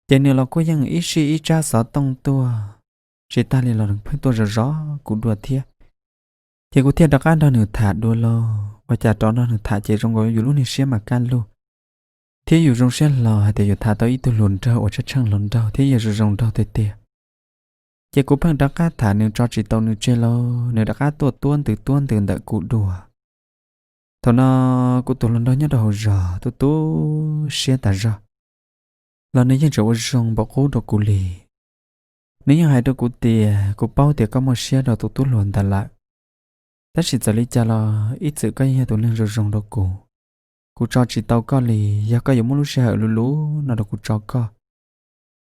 Ces nws los kuj yeej ib sij ib tsab xov tooj tuaj, tsis tag li los nws pheej tuaj zov zov kuv dua thiab. Ces kuv thiaj rov qab nrog nws tham dua lauj. Ua cas rov nrog nws tham ces zoo nkaus yus lub niag siab mas kaj lug, thiab yus zoo siab hlo hais tias yus tham tau ib tug hluas nraug uas tsheej tsheej hluas nraug thiab yog zoo zoo nraug tiag tiag. Ces kuv pheej rov qab tham nws tso tsis tau nws tseg lauj, nws rov qab tuaj tuab ntws tuab ntws ntawm kuv dua. Thaum no kuv tus hluas nraug nyob rau hauv zos tu tu siab tas zog, los nws yeej tseem ua zoo npaum qub rau kuv li. Nws yeej hais rau kuv tias, Kuv paub tias koj muaj siab rau tus tub hluas ntawd lawm, tab sis txawm li cas los ib txwm koj yeej yog tus neeg zoo zoo rau kuv. Kuv tso tsis tau koj li, yog koj yuav muab lub sij hawm luv luv no rau kuv tso koj,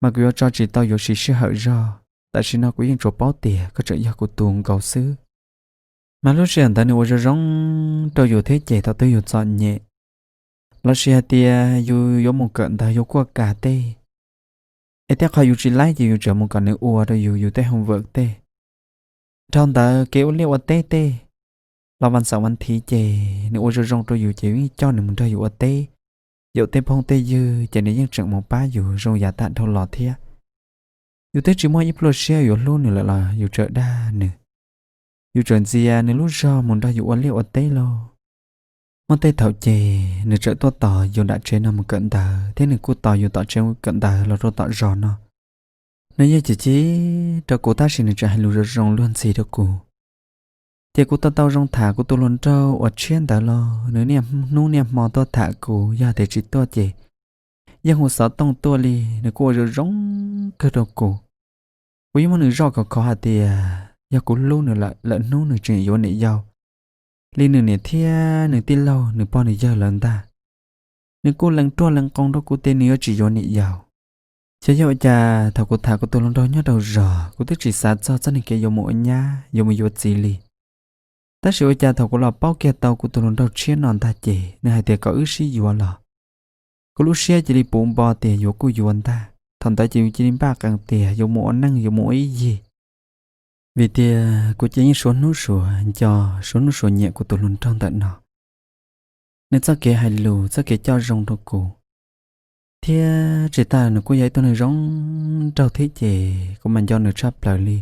mas kuv yuav tso tsis tau, yuav siv sij hawm zog. Tam sim no kuv yeej tsuas paub tias koj tseem yog kuv tus nkaus xwb. Mas lub sij hawm ntawd nws ua zoo zoo rau yus thiab ces thaum twg yus txom nyem, Los sis hais tias yus yuav mus kawm ntawv yuav kuaj kas tej, es tej qhov yus tsis laib ces yus tseem mus kom nws ua rau yus yus tej homework tej. Dhau ntawd kev ua liaj ua teb tej, los vas xaum vas thiv ces nws ua zoo zoo rau yus ces yus yeej coj nws mus nrog yus ua teb, yaum tej phooj tej ywg ces nws yeej tseem mus pab yus zoo yav tag dhau los thiab. Yus twb tsis muaj ib pluaj siab yuav hlub nws lawm los yus tseem dag nws, yus tseem ntxias nws lub zog mus nrog yus ua liaj ua teb lauj. Muaj tej thaum ces nws tseem tuaj tos yus nram tsev no mus kawm ntawv thiab nws kuj tos yus tom tsev kawm ntawv los rau tom zos no. Nws yeej cim cim rau kuv tab sis nws tseem hais lus zoo zoo luag ntxhi rau kuv. Ces kuv tau tau zoo tham kuv tus hluas nraug uas tshiab ntawd los nws niaj hnub niaj hmo tuaj tham kuv, yog tias tsis tuaj ces yeej hu xov tooj tuaj li, nws kuj ua zoo zoo kawg rau kuv. Kuv yeej muab nws zoj khov khov hais tias yog kuv hlub nws lawm, lwm hnub nws tseem yuav niam yau li nws niam thiab nws tij laug nws pog nws yawg lawv ntag. Nws kuj lees ruaj lees qoo rau kuv tias nws yuav tsis yuav niam yau. Xyov yog ua cas thaum kuv tham kuv tus hluas nraug nyob rau zos kuv twb tsis xav txog txoj niag kev yuav mus ua nyab yuav mus yuav txiv li. Tab sis ua cas thaum kuv los paub kiag tau kuv tus hluas nraug tshiab no ntag ces nws hais tias kom wb sib yuav los kuv lub siab cia li puv npo tias yuav kuj yuav ntag. Thaum ntawd ces yus cia li npaj qees tias yuav mus ua neej yuav mus ua ib yig. Vim tias kuv ces yeej suav hnub suav nco, suav hnub suav nyiam kuv tus hluas nraug ntawm no. Nws txoj kev hais lus txoj kev coj zoo rau kuv, thiab tsis tas nws kuj yog ib tug neeg zoo nraug thiab ces kuv mas nco nws tshaj plaws li.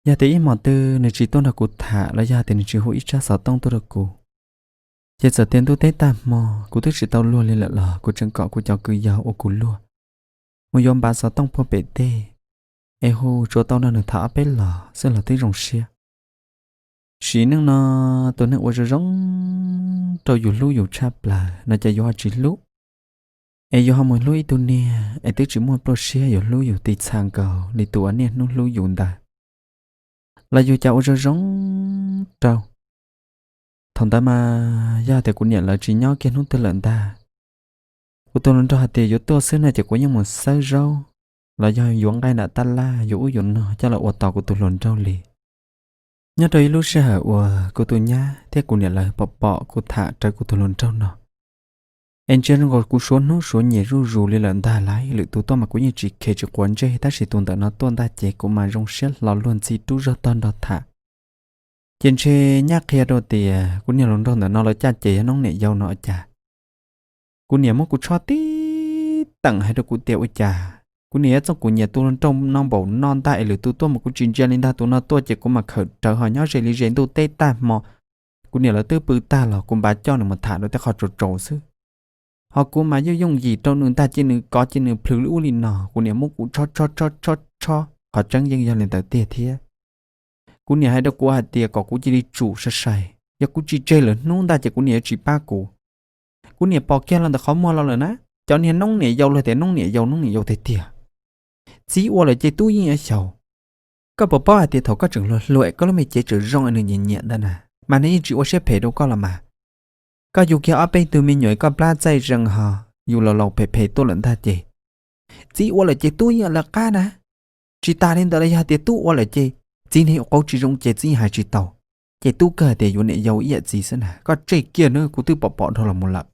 Yog tias ib hmos twg nws tsis tuaj nrog kuv tham los yog tias nws tsis hu ib tsab xov tooj tuaj rau kuv, ces txawm tias ntuj teb tag hmo kuv twb tsis tau luag li lawm los kuv tseem kom kuv cov kwv yau ua kuv luag mus yuav npav xov tooj puag pem tej, es hu tsuav tau nrog nws tham ob peb los xwb los twb zoo siab. Sim neej no tus neeg uas zoo zoo rau yus hlub yus tshaj plaws no ces yus ho tsis hlub, es yus ho mus hlub ib tug niag es twb tsis muaj pluaj siab yuav hlub yus tiv txha nkaus li tus uas niaj hnub hlub yus ntawd, los yus cas ua zoo zoo rau. Thaum ntawd mas yog tias kuv niam lawv tsis nyob kiag hnub twg lawm ntag, kuv tus hluas nraug hais tias yuav tuaj xwb no ces kuv yeej mus xawb zaub los yog yuav nqaij nram tab laj yuav ub yuav no coj los ua tos kuv tus hluas nraug li. Nyob rau ib lub sij hawm uas kuv tus nyab thiab kuv niam lawv pom pom kuv tham rawv kuv tus hluas nraug no, es ntsia zoo nkaus kuv suav hnub suav nyiam zuj zus li lawm ntag lauj. Lwm tus tuaj mas kuv yeej tsis khev tsis quav ntsej tab sis tus ntawm no tuaj ntag ces kuv mas zoo siab hlo luag ntxhi rub zog tog nrog tham. Ces ntshe nyab qhia rau tias kuv niag hluas nraug ntawm no lawv caj ces yog noob niam yau no cas. Kuv niam muab kuv tshob tib teem hais rau kuv tias ua cas kuv niam yuav txooj kuv nyiam tus hluas nraug no npaum no ntag es lwm tus tuaj mas kuv tsis ntsia li ntag, tus no tuaj ces kuv mas khawm rawv ho nyob ze li ze ntuj teb tag hmo. Kuv niam lawv twb pw tag los kuv npaj coj nws mus tham rau tej qhov tsaus tsaus xwb. Ho kuv mas yooj yooj yim rau nws ntag ces nws kov ces nws plhws li ub li no, kuv niam muab kuv tshob tshob tshob tshob tshob, qhov tseeb yeej yog li ntawd tiag thiab. Kuv niam hais rau kuv hais tias kom kuv cia li tsum sai sai, yog kuv tsis tseg lawm hnub ntag ces kuv niam yuav tsis pab kuv. Kuv niam pom kiag los ntawm qhov muag los lawm na, cov niag noob niam yau los tias noob niam yau noob niam yau tiag tiag. Txiv ua lawm ces tub yeej yuav xyaum. Koj puas paub hais tias thaum koj tseem hluas hluas koj lub me cev tseem zoo es nws nyiam nyiam ntawd na, mas nws yeej tsis ua siab phem rau koj los mas. Koj yug kiag ob peb tug me nyuam koj plab txaij zees ho yus laus laus phem phem tuaj lawm ntag ces txiv ua lawm ces tub yeej lawv qab na. Tsis tas li ntawd los yog tias tub ua lawm ces txiv niag yuav qauv tsis zoo ces txiv hais tsis tau, ces tub kawg hais tias yuav niam yau ib yam txiv xwb na. Koj tseg kiag na, kuv twb pom pom dhau los mus lawm.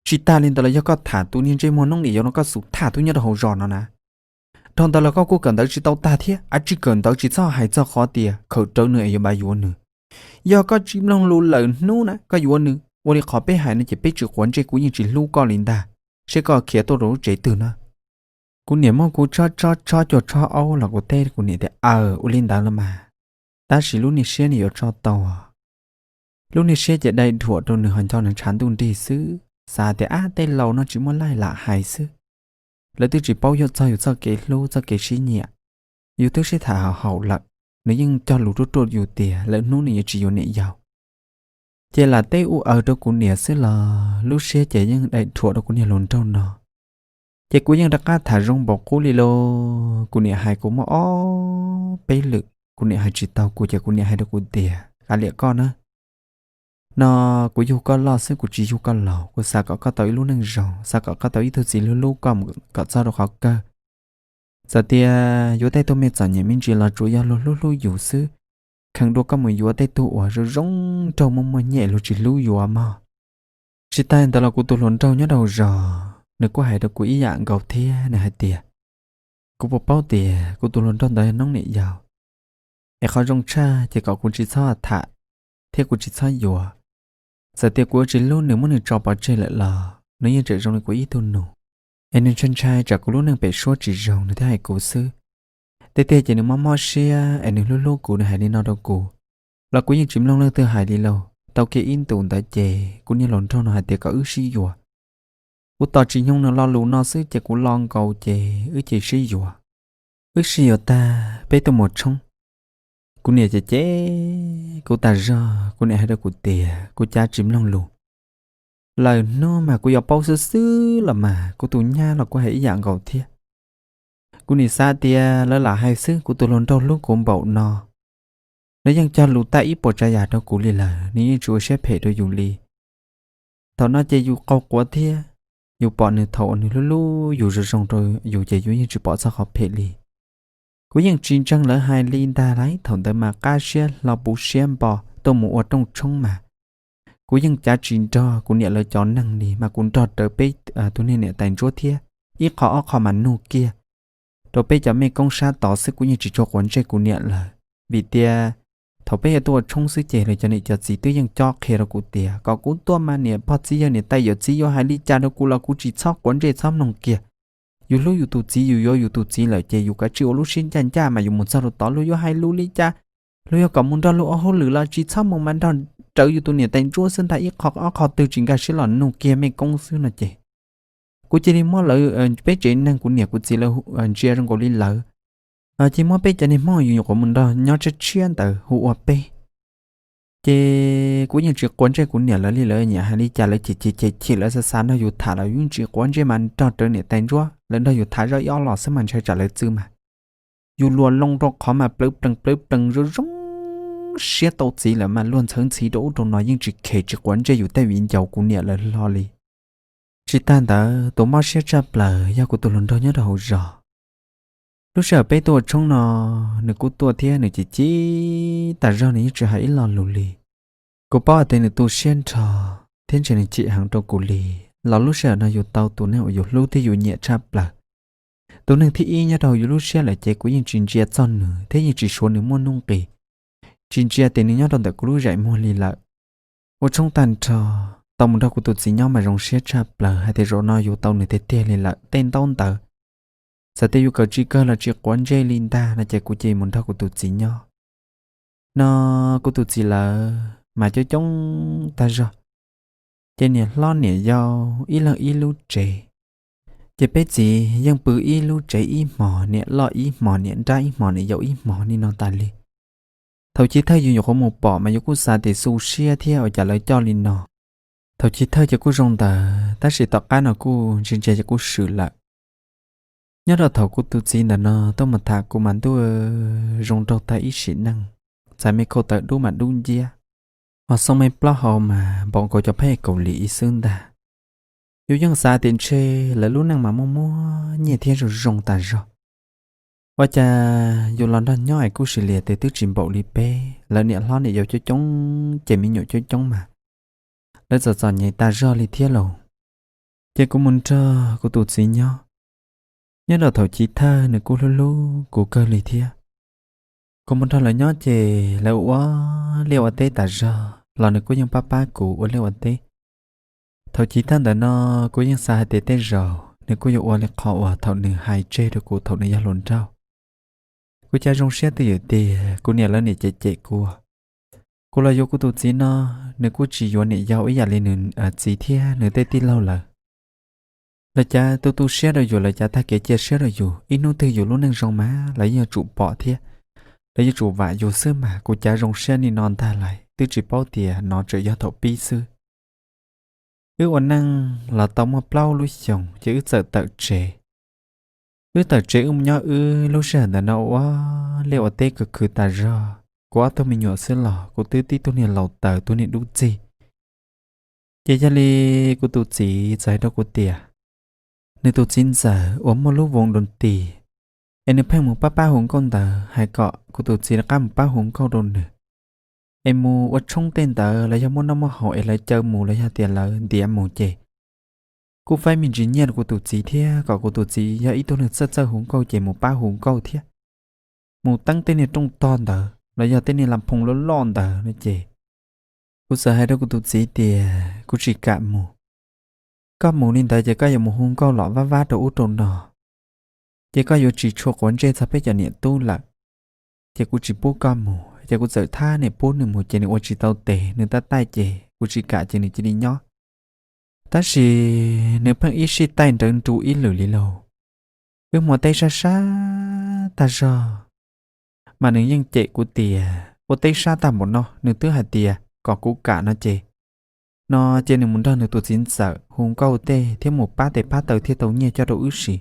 Tsis tas li ntawd los yog koj tham tus niag ntsej muag noob niam yau no koj xub tham tub nyob rau hauv zos no na. Dhau ntawd los koj kuj kawm ntawv tsis tau tag thiab, a tsis kawm ntawv tsis txhob hais txog qhov tias khawm rawv nws es yuav npaj yuav nws. Yog koj tsis mloog lus lawm hnub na koj yuav nws ua li qhov peb hais no ces peb tsis quav ntsej kuv yeej tsis hlub koj li ntag, seb koj khiav tuaj rau lub tsev twg na. Kuv niam muab kuv tshob tshob tshob cuag tshob aub los kuv teb kuv niam tias aw ua li ntawd los mas, tab sis lub niag siab nws yuav tso tau. Lub niag siab ces dai dhuam rau nws ho nco nws tshav ntuj nrig xwb, xav tias ab tej laus no tsis muaj laij lam hais xwb. Lawv twb tsis paub yog txog yus txoj kev hlub txoj kev sib nyiam, yus twb sib tham haum haum lawm, nws yeej cog lus ruaj ruaj yus tias lwm hnub nws yuav tsis yuav niam yau. Ces lam teb ua aws rau kuv niam xwb los lub siab ces yeej dai dhuam rau kuv niag hluas nraug no. Ces kuv yeej rov qab tham zoo npaum qub li lauj. Kuv niam hais kuv muaj ob peb lwm, kuv niam hais tsis tau kuv ces kuv niam hais rau kuv tias kav liam koj na, no kuv yug koj loj xwb kuv tsis yug koj laus, kuv xav kom koj tau ib lub neej zoo, xav kom koj tau ib tug txiv hlub hlub koj mus kom txog rau qhov kawg. Txawm tias yuav tej tug me txom nyem me ntsis los tsuas yog luag hlub hlub yus xwb, kheev dua koj mus yuav tej tug uas zoo zoo nraug muaj muaj nyiaj luag tsis hlub yus mog. Tsis tas ntawd los kuv tus hluas nraug nyob rau hauv zos nws kuj hais rau kuv ib yam nkaus thiab, nws hais tias, kuv puas paub tias kuv tus hluas nraug ntawd yog noob niam yau, es qhov zoo tshaj ces kom kuv tsis txhob tham thiab kuv tsis txhob yuav. Txawm tias kuv yuav tsis hlub nws, muab nws tso pov tseg lawm los nws yeej tseem zoo li kuv ib tug nus, es nws ntshai ntshai tsam kuv lub neej pem suab tsis zoo nws thiaj hais kuv xwb. Tiag tiag ces nws mob mob siab es nws hlub hlub kuv, nws hais li no rau kuv, los kuv yeej tsis mloog leej twg hais li lauj. Tau kiag ib ntus ntawd ces kuv niag hluas nraug no hais tias kom wb sib yuav. Kuv tos tsis nyoog nws lo lus no xwb ces kuv lo nkaus ces wb cia li sib yuav. Wb sib yuav tag peb tuaj mus tshoob, kuv niam ces cem kuv tas zog. Kuv niam hais rau kuv tias kuv cav tsis mloog lus. Lawm hnub mas kuv yuav paub xwb xwb los mas kuv tus nyab los kuj hais ib yam nkaus thiab. Kuv nim xav tias lawv lam hais xwb, kuv tus hluas nraug hlub kuv npaum no, nws yeej cog lus tag ib puas tsav yam rau kuv li lawm, nws yeej tsis ua siab phem rau yus li. Thaum no ces yus qaug quav thiab, yus pom nws thaum uas nws hlub hlub yus zoo zoo rau yus ces yus yeej tsis pom txog qhov phem li. Kuv yeej tsis ntseeg lawv hais li ntag lauj, thaum ntawd mas qab siab hlo puv siab npo tuaj mus ua rooj tshoob mas kuv yeej cav tsis nrog kuv niam lawv cov neeg li, mas kuv nrog rawv peb tus niag niam tais ntsuab thiab ib qho ob qho mas nug kiag rau peb cov mej koob sab tod xwb, kuv yeej tsis tshua quav ntsej kuv niam lawv. Vim tias thaum peb yuav tuaj ua tshoob xwb ces lawv cov niam cov txiv twb yeej cob qhia rau kuv tias kom kuv tuaj mas niam pog txiv yawg niam tais yawm txiv yuav hais li cas rau kuv los kuv tsis txhob quav ntsej txhob mloog kiag. Yus hlub yus tus txiv, yus yuav yus tus txiv lawm ces yus kav tsij ua lub siab ncaj ncaj mas yus mus txog rau tod luag yuav hais lus li cas, luag yuav kom mus nrog luag ua hauj lwm los tsis txhob mus mas nrog rawv yus tus niam tais ntsuab xwb ntag, ib qho ob qho twg tsis nkag siab los nug kiag mej koob xwb no ces kuv cia li muab lawv, peb tsev neeg kuv niam kuv txiv lawv ntsia zoo nkaus li lawv, cia li muab peb cov niag Hmoob yus nyuam qhuav mus nrog nyob tshiab tshiab ntawd hu ua peb. Ces kuv yeej tsis quav ntsej kuv niam lawv li, lawv nyiam hais li cas lawv chim chim chim chim, lawv xav xav nrog yus tham los yus yeej tsis quav ntsej mas nrog rawv niam tais ntsuab lawv nrog yus tham zoj ib ob los xwb mas ntshai tsam lawv txwv mas. Yus luas loo rau qhov mas plawv plees plawv plees zoo zoo siab tau txiv lawm mas luag ntxhawv ntxhiv rau ub rau no yeej tsis khe tsis quav ntsej yus tej viv ncaus kuv niam lawv hlo li. Tsis tas ntawd tus mob siab tshaj plaws yog kuv tus hluas nraug nyob rau hauv zos. Lub sij hawm peb tuaj ua tshoob no, nws kuj tuaj thiab nws chim chim tas zog, nws yeej tsis hais ib lo lus li. Kuv paub hais tias nws tu siab nrho thiab ntshe nws chim heev rau kuv li, los lub sij hawm no yus tau tus neeg uas yus hlub thiab yus nyiam tshaj plaws, tus neeg thib ib nyob rau hauv yus lub siab lawm ces kuv yeej tsis ntsia txog nws thiab yeej tsis suav nws muaj nuj nqis, tsis ntsia tias nws nyob rau ntawm kuv lub zeem muag li lawm. Ua tshoob tag nrho, tau mus nrog kuv tus txiv nyob mas zoo siab tshaj plaws hais tias zaum no yus tau nws tiag tiag li lawm. Tej ntaub ntawv, txawm tias yus kawm tsis kawg los tsis quav ntsej li ntag no ces kuv cia li mus nrog kuv tus txiv nyob. No kuv tus txiv lawv mas coob coob tag zog, ces niam hlob niam yau ib leeg ib lub tsev. Ces peb txiv yeej pw ib lub tsev ib hmos, niam loj ib hmos, niam nrab ib hmos, niam yau ib hmos li no tas li. Thaum chiv thawj yus nyuam qhuav mus pom mas yus kuj xav tias xu siab thiab ua cas lawv coj li no. Thaum chiv thawj ces kuj zoo ntawd, tab sis tom qab no kuj ntsia ntsia ces kuj swm lawm. Nyob rau thaum kuv tus txiv ntawm no tuaj mus tham kuv mas ntuj, zoo nraug tag ib sim neej, txais me khau tawv dub mas dub nciab, ho xoo me plaub hau mas npaum nkaus cov pheej Kaus Lim ib xwb ntag. Yus yeej xav tias ntshe lawv lub neej mas muaj muaj nyiaj thiab zoo zoo tas zog. Ua cas yus los nrog nyob es kuj sis lias tes twb tsis npaum li peb, lawv niam hlob niam yau coob coob ces me nyuam coob coob mas lawv txom txom nyem tas zog li thiab lauj. Ces kuv mus nrog kuv tus txiv nyob, nyob rau thaum chiv thawj nws kuj hlub hlub kuv kawg li thiab. Kuv mus nrog lawv nyob ces lawv ua liaj ua teb tas zog los nws kuj yeej pab pab kuv ua liaj ua teb. Thaum chiv thawj ntawm no kuv yeej xav hais tias tej zaum nws kuj yuav ua li qhov uas thaum nws hais tseg rau kuv thaum nws yog hluas nraug. Kuv cas zoo siab twj ywm tiag, kuv niam lawv niam cem cem kuv. Kuv los yuav kuv tus txiv no, nws kuj tsis yuav niam yau ib yam li nws txiv thiab nws tej tij laug lawm. Lawv cav tu tu siab rau yus, lawv cav tag kev cia siab rau yus, ib hnub twg yus lub neej zoo mas lawv yeej yuav tsum pom thiab lawv yuav tsum vam yus xwb mas kuv cav zoo siab li no ntag lauj, twb tsis paub tias no tseem yog thaum pib xwb. Wb ua neej los tau muaj plaub lub xyoos ces wb txawm tawm tsev. Wb tawm tsev wb mus nyob wb, lub sij hawm ntawm no ua liaj ua teb khwv khwv tas zog, kuv ob tug me nyuam xwb los kuv twb tib tug niag laus taws tug niag dub txig. Ces yog li kuv tus txiv txawm hais rau kuv tias, nws tus txiv ntxawm uas muaj lub voos doo tis, es nws pheej mus pab pab hu nkauj ntawd, hais kom kuv tus txiv rov qab mus pab hu nkauj rau nws. es mus ua tshoob tej ntawd los yog muaj noj muaj haus es lawv caw mus los yog tias lawv ntiav mus ces kuj faib me ntsis nyiaj rau kuv tus txiv thiab kom kuv tus txiv yog ib tug neeg txawj txawj hu nkauj ces mus pab hu nkauj thiab, mus teeb tej niag rooj tog ntawd los yog tej niag la phoo loj loj ntawd no ces kuv txawm hais rau kuv tus txiv tias kuv tsis kam mus. Koj mus li ntawd ces koj yuav mus hu nkauj los vab vab rau ub rau no, ces koj yuav tsis tshua quav ntsej txog peb cov niam tub lawm. Ces kuv tsis pub koj mus, ces kuv txawm thab niam pub nws mus ces nws ua tsis tau tes, nws tab taij ces kuv tsis kam ces nws cia li nyob. Tab sis nws pheej ib sij taij nrawv nru ib lwm li lauj. Wb mus teb sab sab tag zog, mas nws yeej cem kuv tias ua teb sab tag npaum no nws twb hais tias kom kuv kam no ces, no ces nws mus nrog nws tus txiv ntxawm hu nkauj tej thiab mus pab tes pab taw thiaj tau nyiaj coj rau wb siv.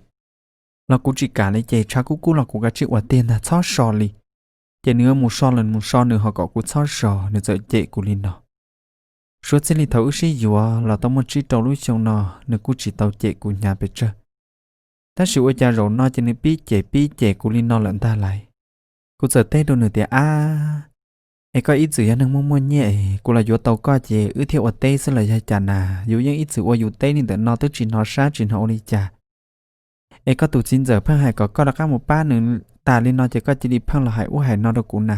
Los kuv tsis kam li ces tshav kub kub los kuv kav tsij ua tiag ntag txhob so li. Ces nws mus so los mus so nws ho kom kuv txhob so, nws txawm cem kuv li no. Suav txij li thaum wb sib yuav los tau muaj tsib rau lub xyoo no, nws kuj tsis tau cem kuv hnyav pes tsawg. Tab sis ua cas zaum no ces nws pib cem pib cem kuv li no lawm ntag lauj. Kuv txawm teb rau nws tias, Ab, es koj ib txwm yog neeg muaj muaj nyiaj es kuv los yuav tau koj ces wb thiaj ua teb xwb los yog cas na? Yus yeej ib txwm ua yus teb li ntawm no twb tsis hnov sab tsis hnov ua li cas. Es koj tus txiv ntxawm pheej hais kom koj rov qab mus pab nws tas li no ces koj cia li pheej los hais ub hais no rau kuv na.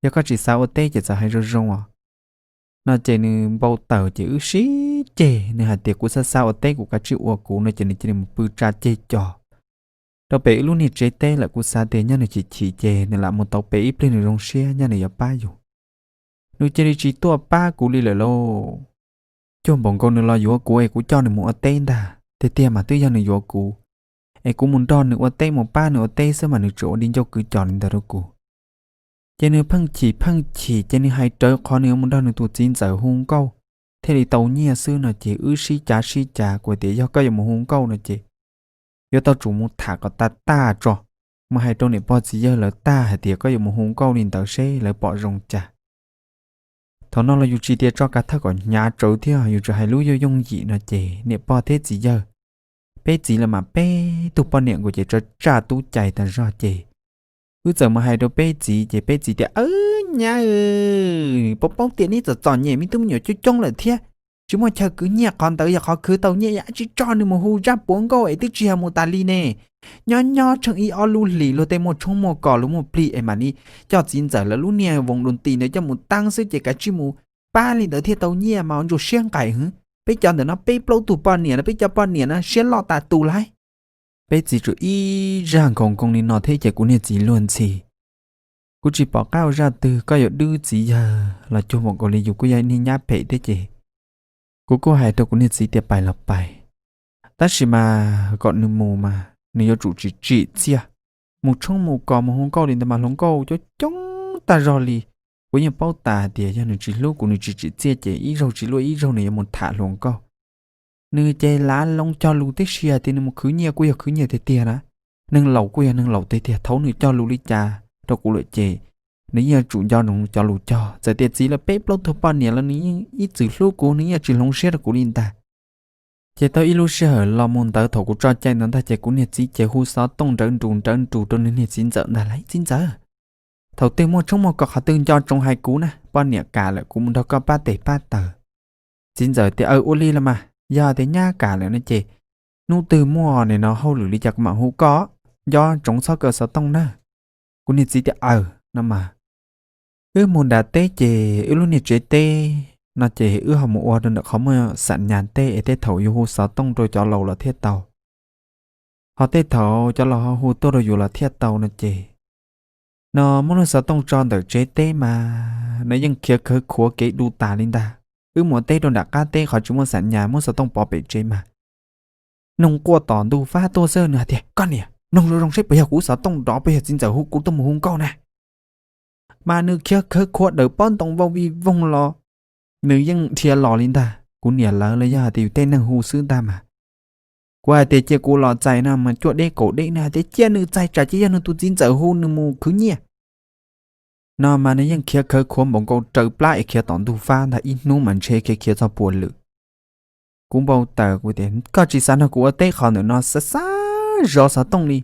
Yog koj tsis xav ua teb ces txawm hais zoo zoo os. No ces nws npau taws ces wb sib ceg, nws hais tias kuv xav xav ua teb kuv kav tsij ua kuv no ces nws cia li mus pw tsa ceg cos rau pem wb lub niag tsev teb lawm. Kuv xav tias nyaj nws chim chim ces nws lam mus tau pem ib pliag nws zoo siab nyaj nws yuav pab yus. Nws cia li tsis tuaj pab kuv li lawm lauj. Cuag npaum nkaus nws los yuav kuv es kuv coj nws mus ua teb ntag. Tiag tiag mas twb yog nws yuav kuv, es kuv mus nrog nws ua teb mus pab nws ua teb xwb mas nws tseem ua di ncauj kwv cos li ntawd rau kuv. Ces nws pheej chim pheej chim ces nws hais rawv qhov nws yuav mus nrog nws tus txiv ntxawm hu nkauj thiaj li tau nyiaj xwb no ces wb sib cav sib cav kuv tias yog koj yuav mus hu nkauj no ces yuav tau tsum mus tham kom tas tas tso, mus hais rau niam pog txiv yawg lawv tag hais tias koj yuav mus hu nkauj li ntawd seb lawv pom zoo cas. Thaum no los yus tsis tias tso kav thawj kom hnyav tsawv thiab, yus tsuas hais lub yooj yooj yim no ces niam pog thiab txiv yawg, peb txiv los mas peb tug poj niam nkaus ces tsa tsaj tub cai tas zog ces wb txawm mus hais rau peb txiv ces peb txiv tias, Aw, nyab, paub paub tias neb txom txom nyem me tub me nyuam coob coob lawm thiab, tsis muaj chaw kwv nyiaj, qhov ntawd yog qhov khwv tau nyiaj, yog dab tsi tso nws mus hu zaj puav nkauj es twb tsis yog mus tas li ne. Nyob nyob tsheej ib ob lub hlis luag tej muaj tshoob muaj kos luag muaj plig es mam li coj txiv ntxawm lawv lub niag voos doo tis ntawd coj mus teeb xwb ces kav tsij mus pab li ntawd thiaj tau nyiaj mas ntsuas siab nqaim hwv. Peb cov ntawm no peb plaub tug poj niam no peb cov poj niam no siab loj tas tus lauj. Peb txiv tsuas ib zaj nkaus nkoos li no thiab ces kuv niag txiv luag ntxhi. Kuv tsis pom qab ua zaj twg, koj yuav dwb txiv yawg los cuag npaum nkaus li yus kuj yog niag nyab phem thiab ces kuv kuj hais rau kuv niag txiv tias pais los pais, tab sis mas kom nws mus mas nws yuav tsum tsis tsim txiaj. Mus tshoob mus kos mus hu nkauj li ntawd mas hluas nkauj coob coob tag zog li. Kuv yeej paub tas tias yog nws tsis hlub kuv nws tsis tsim txiaj ces ib zaug tsis luaj ib zaug nws yuav mus tham hluas nkauj. Nws ces lav loo cog lus tib si hais tias nws mus khwv nyiaj kuj yog khwv nyiaj tiag tiag na. Neeg laus kuj yog neeg laus tiag tiag, thaum nws cog lus li cas rau kuv lawm ces nws yeej yuav tsum nco ntsoov cov lus cog. Txawm tias txiv lawv peb plaub tug poj niam los nws yeej ib txwm hlub kuv, nws yeej tsis hloov siab rau kuv li ntag. Ces tau ib lub sij hawm los mus ntawd thaum kuv tso cai ntawd ntag ces kuv niag txiv ces hu xov tooj nrawv nrus nrawv nrus rau nws niag txiv ntxawm ntag lauj, Txiv ntxawm, thaum twg muaj tshoob muaj kos qhov twg nco ntsoov hais kuv na, poj niam kam lawm kuv mus nrog koj pab tes pab taw. Txiv ntxawm tias, Aw, ua li los mas, yog tias nyab kam lawm no ces hnub twg muaj nim no hauj lwm li cas kuv mam hu koj, nco ntsoov txhob kaw xov tooj na. Kuv niag txiv tias, Aw, no mas. Wb mus nram teb ces wb lub niag tsev teb no ces wb ho mus ua rau ntawm qhov muaj xam nyas teb es tej thaum yus hu xov tooj rau cov laus los thiaj tau, ho tej thaum cov laus ho hu tuaj rau yus los thiaj tau no ces, no muab lub xov tooj tso ntawm tsev teb mas nws yeej khiav khawv khuav kev du tas li ntag. Wb mus teb rau nram qab teb qhov tsis muaj xam nyas muab xov tooj pov pem tsev mas noog quaj tom ntug fab tuaj xwb, nws hais tias, Koj niam, noog zoo zoo seb puas yog kuv xov tooj nrov, puas yog txiv ntxawm hu kuv tuaj mus hu nkauj na? Mas nws khiav khawv khuav daws pob ntoo vau vij voog los, nws yeej dhia los li ntag. Kuv niam lawv los yog hais tias yus tej neeg hu xwb ntag mas. Kuv hais tias, Cia kuv los txais no mas cuaj deb kaum deb, nws hais tias cia nws txais tsam ces yog nws tus txiv ntxawm hu nws mus khwv nyiaj. No mas nws yeej khiav khawv khuav npaum nkaus raws plab es khiav tom ntug fab ntag, ib hnub mas ntshe khiav khiav txog puas lwm. Kuv npau taws kuv tias, Koj tsis xav nrog kuv ua teb qhov ntawm no, xav xav zov xov tooj li,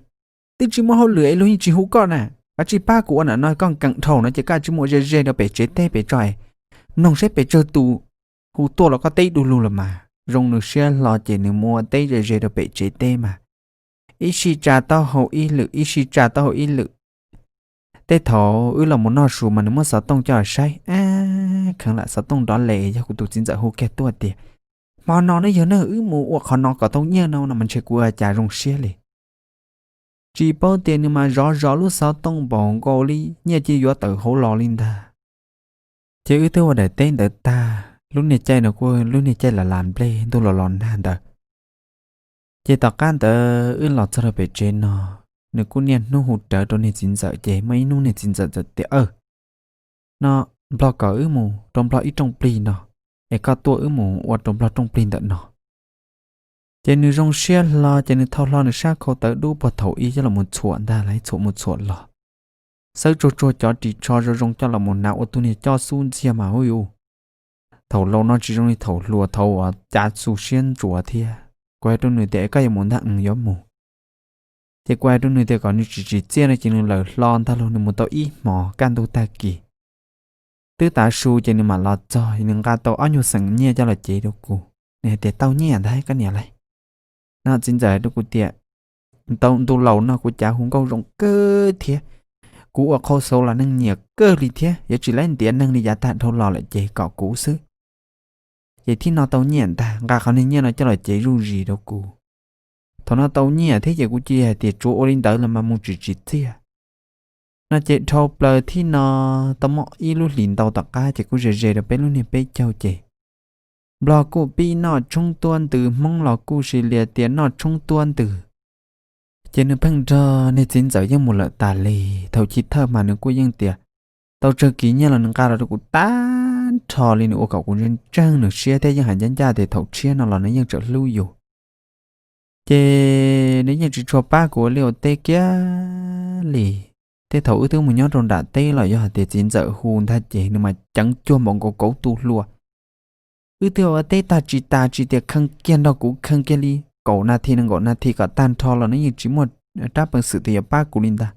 twb tsis muaj hauj lwm es luag yeej tsis hu koj na. Koj tsis pab kuv ua ntawm no koj nkees dhau no ces koj tsis muaj ze ze rau pem tsev teb pem tso, mloog saib pes tsawg tus hu tuaj los koj teb du lug los mas. Zoo nws siab hlo ces nws muab teb ze ze rau pem tsev teb mas ib sij tsa taub hau ib lwm, ib sij tsa taub hau ib lwm. Tej thaum wb los mus noj su mas nws muab xov tooj coj saib, ab, kheev lam xov tooj nrov les yog kuv tus txiv ntxawm hu kiag tuaj tias, hmo no ne yog ne wb mus ua qhov no kom tau nyiaj no no mas ntshe kuv ua cas zoo siab li. Tsis paub tias nws mas zov zov lub xov tooj npaum nkaus li nyiaj cia yuav tawm hauv los li ntag. Ces wb twb ua daim teb ntawd tag, lub niag caij no kuj lub niag caij las las nplej ntuj los los nag ntawd. Ces tom qab ntawd wb los txog rau pem tsev no, nws kuj niaj hnub hu rawv rau niag txiv ntxawm ces muaj ib hnub niag txiv ntxawm txawm tias, aw, no, Nplog kom wb mus rau Nplog ib rooj plig no, es koj tuaj wb mus ua rau Nplog rooj plig ntawm no. Ces nws zoo siab hlo ces nws thau hlo nws sab khau tawv dub puag thaum ub coj los txhuam ntag lauj, txhuam mus txhuam los, xawb tsuag tsuag cov ris tsho zoo zoo coj los mus hnav ua tug niag coj xub ntxiag mas hu yuv. Thaum laus no tsis zoo li thaum hluas, thaum uas cav xu siab ntsuav thiab. Kuv hais rau nws tias koj yuav mus ntag, yuav mus. Ces kuv hais rau nws tias kom nws tsis tsim txiaj no ces nws lawm hlo ntag lauj, nws mus tau ib hmos kaj ntug tag kis. Twb tav su ces nws mam los txog, nws nqa tau ob nyuag xeem nyiaj coj los cev rau kuv. Nws hais tias tau nyiaj ntag koj niam lauj. No txiv ntxawm hais rau kuv tias, tau ntu laus no kuv cav hu nkauj zoo kawg thiab, kuv ua qhau xauv los neeg nyiam kawg li thiab, yuav tsis laib ntiav neeg li yav tag dhau los lawm ces kom kuv xwb. Ces thiaj no tau nyiaj ntag, nqa qhov niag nyiaj no coj los cev zuj zus rau kuv. Thaum no tau nyiaj thiab ces kuv cia hais tias tsuav ua li ntawd los mas mus tsis tsim txiaj. No ces dhau plaws thiab no, tau muaj ib lub hlis ntau tom qab ces kuj ze ze rau peb lub niag peb caug ces Nplog kuj pib noj tshoob tuab ntws, Hmoob los kuj sis lias tias noj tshoob tuab ntws. Ces nws pheej nrog niag txiv ntxawm yeej mus lawm tas li. Thaum chiv thawj mas nws kuj yeej tias tau tsawg kis nyiaj los nws nqa los rau kuv tag nrho li, nws ua kom kuv ntseeg ntseeg nws siab thiab yeej hais ncaj ncaj tias thaum tshiab no los nws yeej tseem hlub yus. Ces nws yeej tsis tshua pab kuv ua liaj ua teb kiag li. Tej thaum wb twb mus nyob rau nram teb los yog hais tias txiv ntxawm hu ntag ces nws mas ceev cuag npaum nkaus kauv tu hlua. Wb twb ua teb tag tsis tas tsis tias khee kiag nrog kuv khee kiag li kaum nas this nees nkaum nas this kom tag nrho los nws yeej tsis muaj rab peev xwm tias yuav pab kuv li ntag.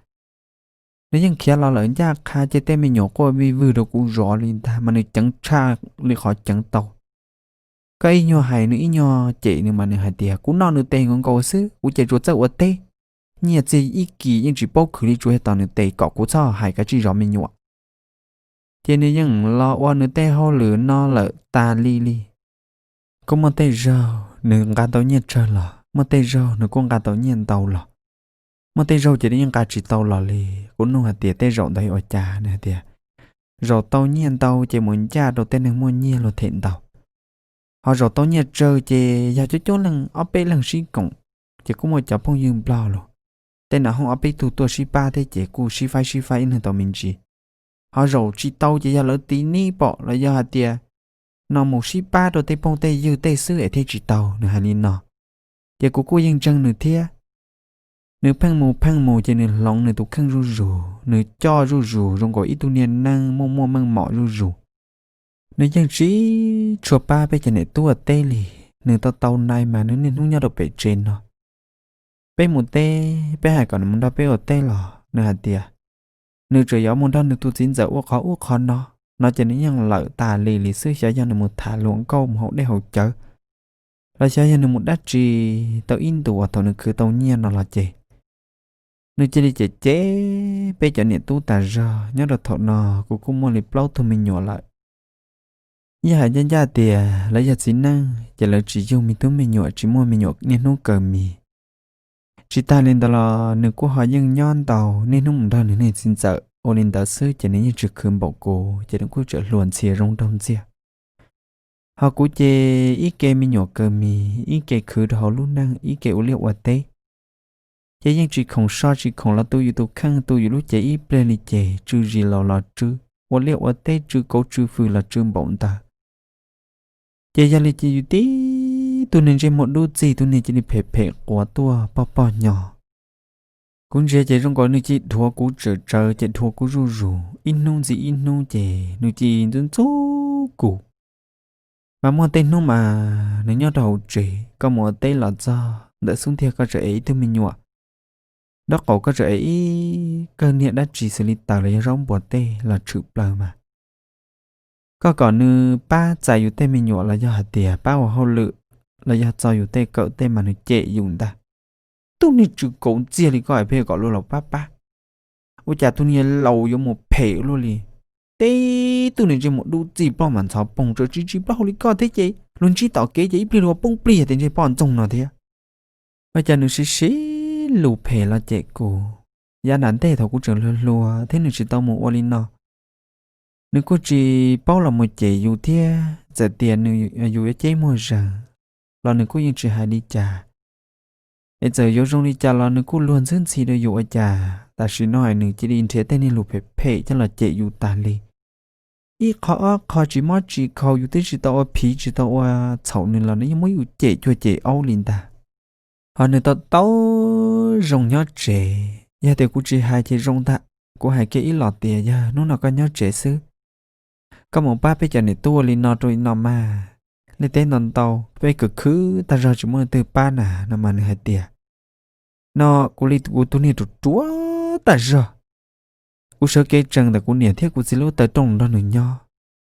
Nws yeej khiav los lawm ncaj qha cia tej me nyuam quaj vij vwg rau kuv zov li ntag mas nws ceev tshaj li qhov ceev tau. Koj ib nyuag hais nws ib nyuag cem nws mas nws hais tias kuv noj nws tes nkaus nkaus xwb, kuv ces tsuas txawj ua teb, nyiaj txiag ib kis yeej tsis paub khwv li, tsuas yog tos nws tes kom kuv txhob hais kav tsij zov me nyuam. Ces nws yeej los ua nws tej hauj lwm no lawm tas li li. Kuj muaj tej zaug nws nqa tau nyiaj tsawg los, muaj tej zaug nws kuj nqa tau nyiaj ntau los, muaj tej zaug ces nws yeej nqa tsis tau los li. Kuv nug hais tias tej zaum ntawd ua cas, nws hais tias zaum tau nyiaj ntau ces mus ncaj rau tej neeg muaj nyiaj luag them ntau, ho zaum tau nyiaj tsawg ces yog coob coob leej ob peb leeg sib koom, ces kuj muaj cov phooj ywg Nplog los tej nam hooj ob peb tug tuaj sib pab thiab ces kuj sib faib sib faib ib leeg tau me ntsis. Ho zaum tsis tau ces yog lawv tiv nib pom los yog hais tias no mus sib pab rau tej phooj tej ywg tej xwb es thiaj tsis tau, nws hais li no. Ces kuv kuj yeej ntseeg nws thiab. Nws pheej mus pheej mus ces nws hloov nws tus kheej zuj zus, nws coj zuj zus zoo nkaus ib tug niag neeg muaj muaj meej mom zuj zus. Nws yeej tsis tshua pab peb cov niam tub ua teb li. Nws tau tau nai mas nws niaj hnub nyob rau pem tsev no. Peb mus teb, peb hais kom nws mus nrog peb ua teb los nws hais tias nws tseem yuav mus nrog nws tus txiv ntxawm ua qhov ub qhov no, no ces nws yeej lawm tas li li xwb. Xyov yog nws mus tham luag nkauj mus haus dej haus cawv, los xyov yog nws mus dab tsi tau ib ntus uas thaum nws khwv tau nyiaj no los ces nws cia li cem cem peb cov niam tub tas zog. Nyob rau thaum no kuv kuj muaj li plaub tug me nyuam lawm. Yog hais ncaj ncaj tias lawv yog txiv neej ces lawv tsis yug me tub me nyuam, tsis muaj me nyuam niaj hnub kaw mis. Tsis tas li ntawd los nws kuj ho yeej nyob ntau, niaj hnub mus nrog nws niag txiv ntxawm ua li ntawd xwb ces nws yeej tsis khwv npaum kuv, ces nws kuj tseem hluas ntxhias zoo nraug ntxiag. Ho kuv ces ib ke me nyuam kaw mis, ib ke khwv rau hauv lub neej, ib ke ua liaj ua teb. Ces yeej tsis khoom so tsis khoom los tu yus tus kheej tu yus lub cev ib pliag li ces tsw zis laus los tsw, ua liaj ua teb tsw kauv tsw fws los tsw npaum ntawd. Ces yog li ces yus tib tug niag ntsej muag dub txig, tug niag cia li phem phem quav tuaj pog pog nyo. Kuv ntsia ces zoo nkaus nws cia li dhuav kuv tsawm tsawv ces dhuav kuv zuj zus, ib hnub ntxiv ib hnub ces nws cia li ntxub ntxub kuv. Mas muaj tej hnub mas nws nyob rau hauv tsev, koj mus ua teb los txog ntawm xub ntiag koj tseem ev ib tug me nyuam. Nraub qaum koj tseem ev ib kawg niag dab tsi xws li taws los yog zaub npua tej los tshwm plaws mas. Koj kom nws pab txais yus tej me nyuam los yog hais tias pab ua hauj lwm los yog txo yus tej kawm tej mas nws cem yus ntag. Tug niag tsw kauv txiag li koj es pheej kom luag los pab pab. Ua cas tug niag laus yuav mus phem luaj li. Teb tug niag ntsej muag dub txij plaub mas ntxhov poog tsawv tsis tsis plaub hau li koj thiab ces luag ntsib tom kev ces ib pliag luag poob plig tias ntsej poj ntxoog no thiab. Ua cas nws siv siv lus phem los cem kuv. Yav nram ntej thaum kuv tseem hluas hluas thiab nws tsis tau mus ua li no, nws kuj tsis paub los mus cem yus thiab txawm tias nws, yus yuav ceb muag zeeg los nws kuj yeej tsis hais li cas. Es txawm yuav zoo li cas los nws kuj luag ntxhwb ntxhi rau yus ua cas tam sim no es nws cia li nrhiav tej niag lus phem phem coj los cem yus tas li. Ib qho ob qho tsis mob tsis khaus, yus twb tsis tau ua phiv tsis tau ua txhaum nws los nws yeej muab yus cem cuag cem aub li ntag. Ho nws tau tau zoo nyob tsev, yog tias kuv tsis hais ces zoo ntag. Kuv hais kiag ib los tias yog hnub no koj nyob tsev xwb, koj mus pab peb cov niam tub ua li no rau li no mas, liaj teb ntau ntau peb khwv khwv tag zog tsis muaj leej twg pab na no mas nws hais tias, no kuv li kuv tus niag ruam ruam tag zog. Kuv sawv kev tsees ntawm kuv niam thiab kuv txiv lub taw rooj nrog nws nyob.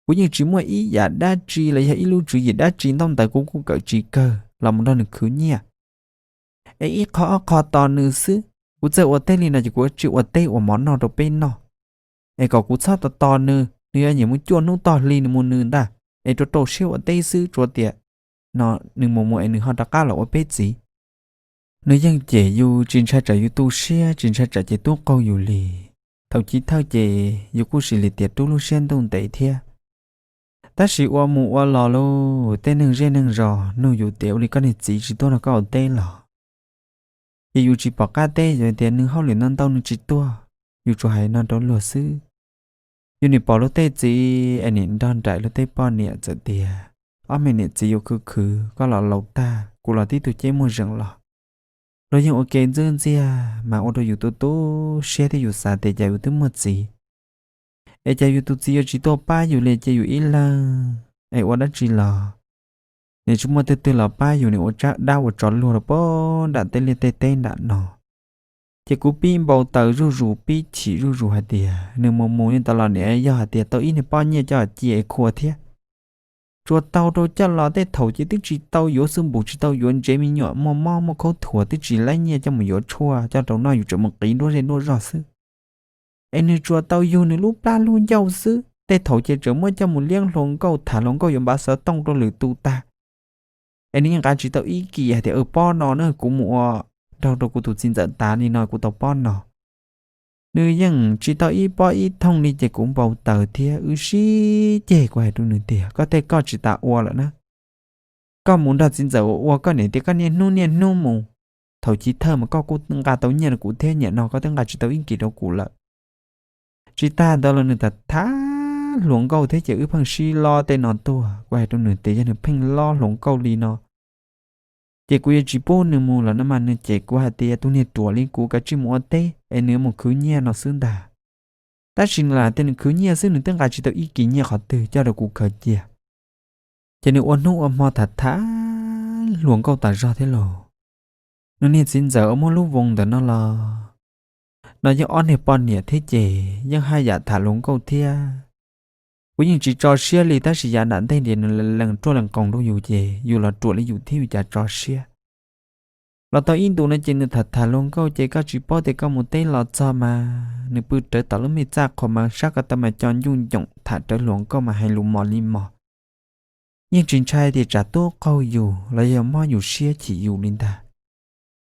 Kuv yeej tsis muaj ib yam dab tsi los yog ib lub tswv yim dab tsi ntaub ntawv kuv kuj kawm tsis kawg los mus nrog nws khwv nyiaj. Es ib qho ob qho tos nws xwb, kuv txawj ua teb li no ces kuv tsis ua teb ua mov noj rau peb noj. Es kom kuv txhob tos tos nws, nws yuav nyiam mus cuaj hnub tog hli nws mus nws ntag, es rau rau siab ua teb xwb tsuav tias no nws mus mus es nws ho rov qab los ua peb txiv. Nws yeej cem yus tsis ntshai tsam yus tu siab tsis ntshai tsam ces tub qaug yus li. Thaum chiv thawj ces yus kuj sim li tias rub lub siab ntuj ntev thiab. Tab sis ua mus ua los lauj, tej neeg zej neeg zos nug yus tias ua li koj niag txiv tsis tuaj nrog koj ua teb los? Ces yus tsis pom qab teb, yus tias nws hauj lwm ntau ntau nws tsis tuaj. Yus tsuas hais no rau luag xwb. Yus nim pom luag tej txiv es nim nrog nraim luag tej poj niam txawm tias ob me niam txiv yuav khwv khwv, koj los laus tag kuv los tib tug ceb muag zeeg los. Luag yeej ua ke ntxwb ntxiag mas ua rau yus tu tu siab thiab yus xav tias cas yus twb muaj txiv es cas yus tus txiv yuav tsis tuaj pab yus li, cia yus ib leeg es ua dab tsi los nim tsis muaj twg twg los pab yus, nim ua tsab dab ua tsov luag rau pem nram tej liaj tej teb nram no. Ces kuv pib npau taws zuj zus pib chim zuj zus hais tias nws mus mus li ntawd los nim yog hais tias tau ib niag pob nyiaj coj cia es khua thiab. Tsuas tau rau coj los tej thaum ces twb tsis tau yuav xwb npus tsis tau yuav ntsev me nyuam muaj mob muaj khaub thuas twb tsis laib nyiaj coj mus yuav tshuaj coj rau noj yus tseem mus qiv nruab zej nruab zog xwb. Es nws tsuas tau yug nws lub plab lub ncauj xwb, tej thaum ces tseem muab coj mus liab hluas nkauj tham hluas nkauj yuav npav xov tooj rau lwm tus tag. Es nws yeej nqa tsis tau ib kis hais tias pob no na kuv mus ua nraug rau kuv tus txiv ntxawm tas li no kuv tau pob no. Nws yeej tsis tau ib pob ib thooj li ces kuv npau taws thiab wb sib ceg, kuv hais rau nws tias koj tej koj tsis tas ua lawm na. Koj mus nrog txiv ntxawm ua ua koj niam tias koj niaj hnub niaj hnub mus, thaum chiv thawj mas koj kuj nqa tau nyiaj rau kuv thiab, niaj no koj twb nqa tsis tau ib kis rau kuv lawm. Tsis tag ntawd los nws tham tham hluas nkauj thiab ces wb pheej sib lob tej no tuaj. Kuv hais rau nws tias yog nws pheej lob hluas nkauj li no ces kuv yuav tsis pub nws mus lawm no mas nws cem kuv hais tias tus niag ruam li kuv kav tsij mus ua teb es nws yuav mus khwv nyiaj no xwb ntag. Tab sis nws lam tias nws khwv nyiaj xwb nws twb nqa tsis tau ib kis nyiaj qhov twg coj rau kuv khaws cia. Ces nws ua hnub ua hmo tham tham hluas nkauj tas zog thiab lauj. Nws niag txiv ntxawm uas muaj lub voos ntawm no los no yeej ob niag poj niam thiab ces yeej haj yam tham hluas nkauj thiab. Kuv yeej tsis tso siab li tab sis yav nram ntej ntias nws lees ruaj lees qoos rau yus ces yus los ruam li yus thiab yus cas tso siab. Los tau ib ntus no ces nws tham tham hluas nkauj ces koj tsis paub tias koj mus teb los txog mas nws pw rawv tom lub me txaj qhua mas sab ko taw mas co ncuj ncoom tham rawv hluas nkauj mas hais lus mos li mos. Yeej tsis ntshai tias tsam tub qaug yus los yog mob yus siab chim yus li ntag.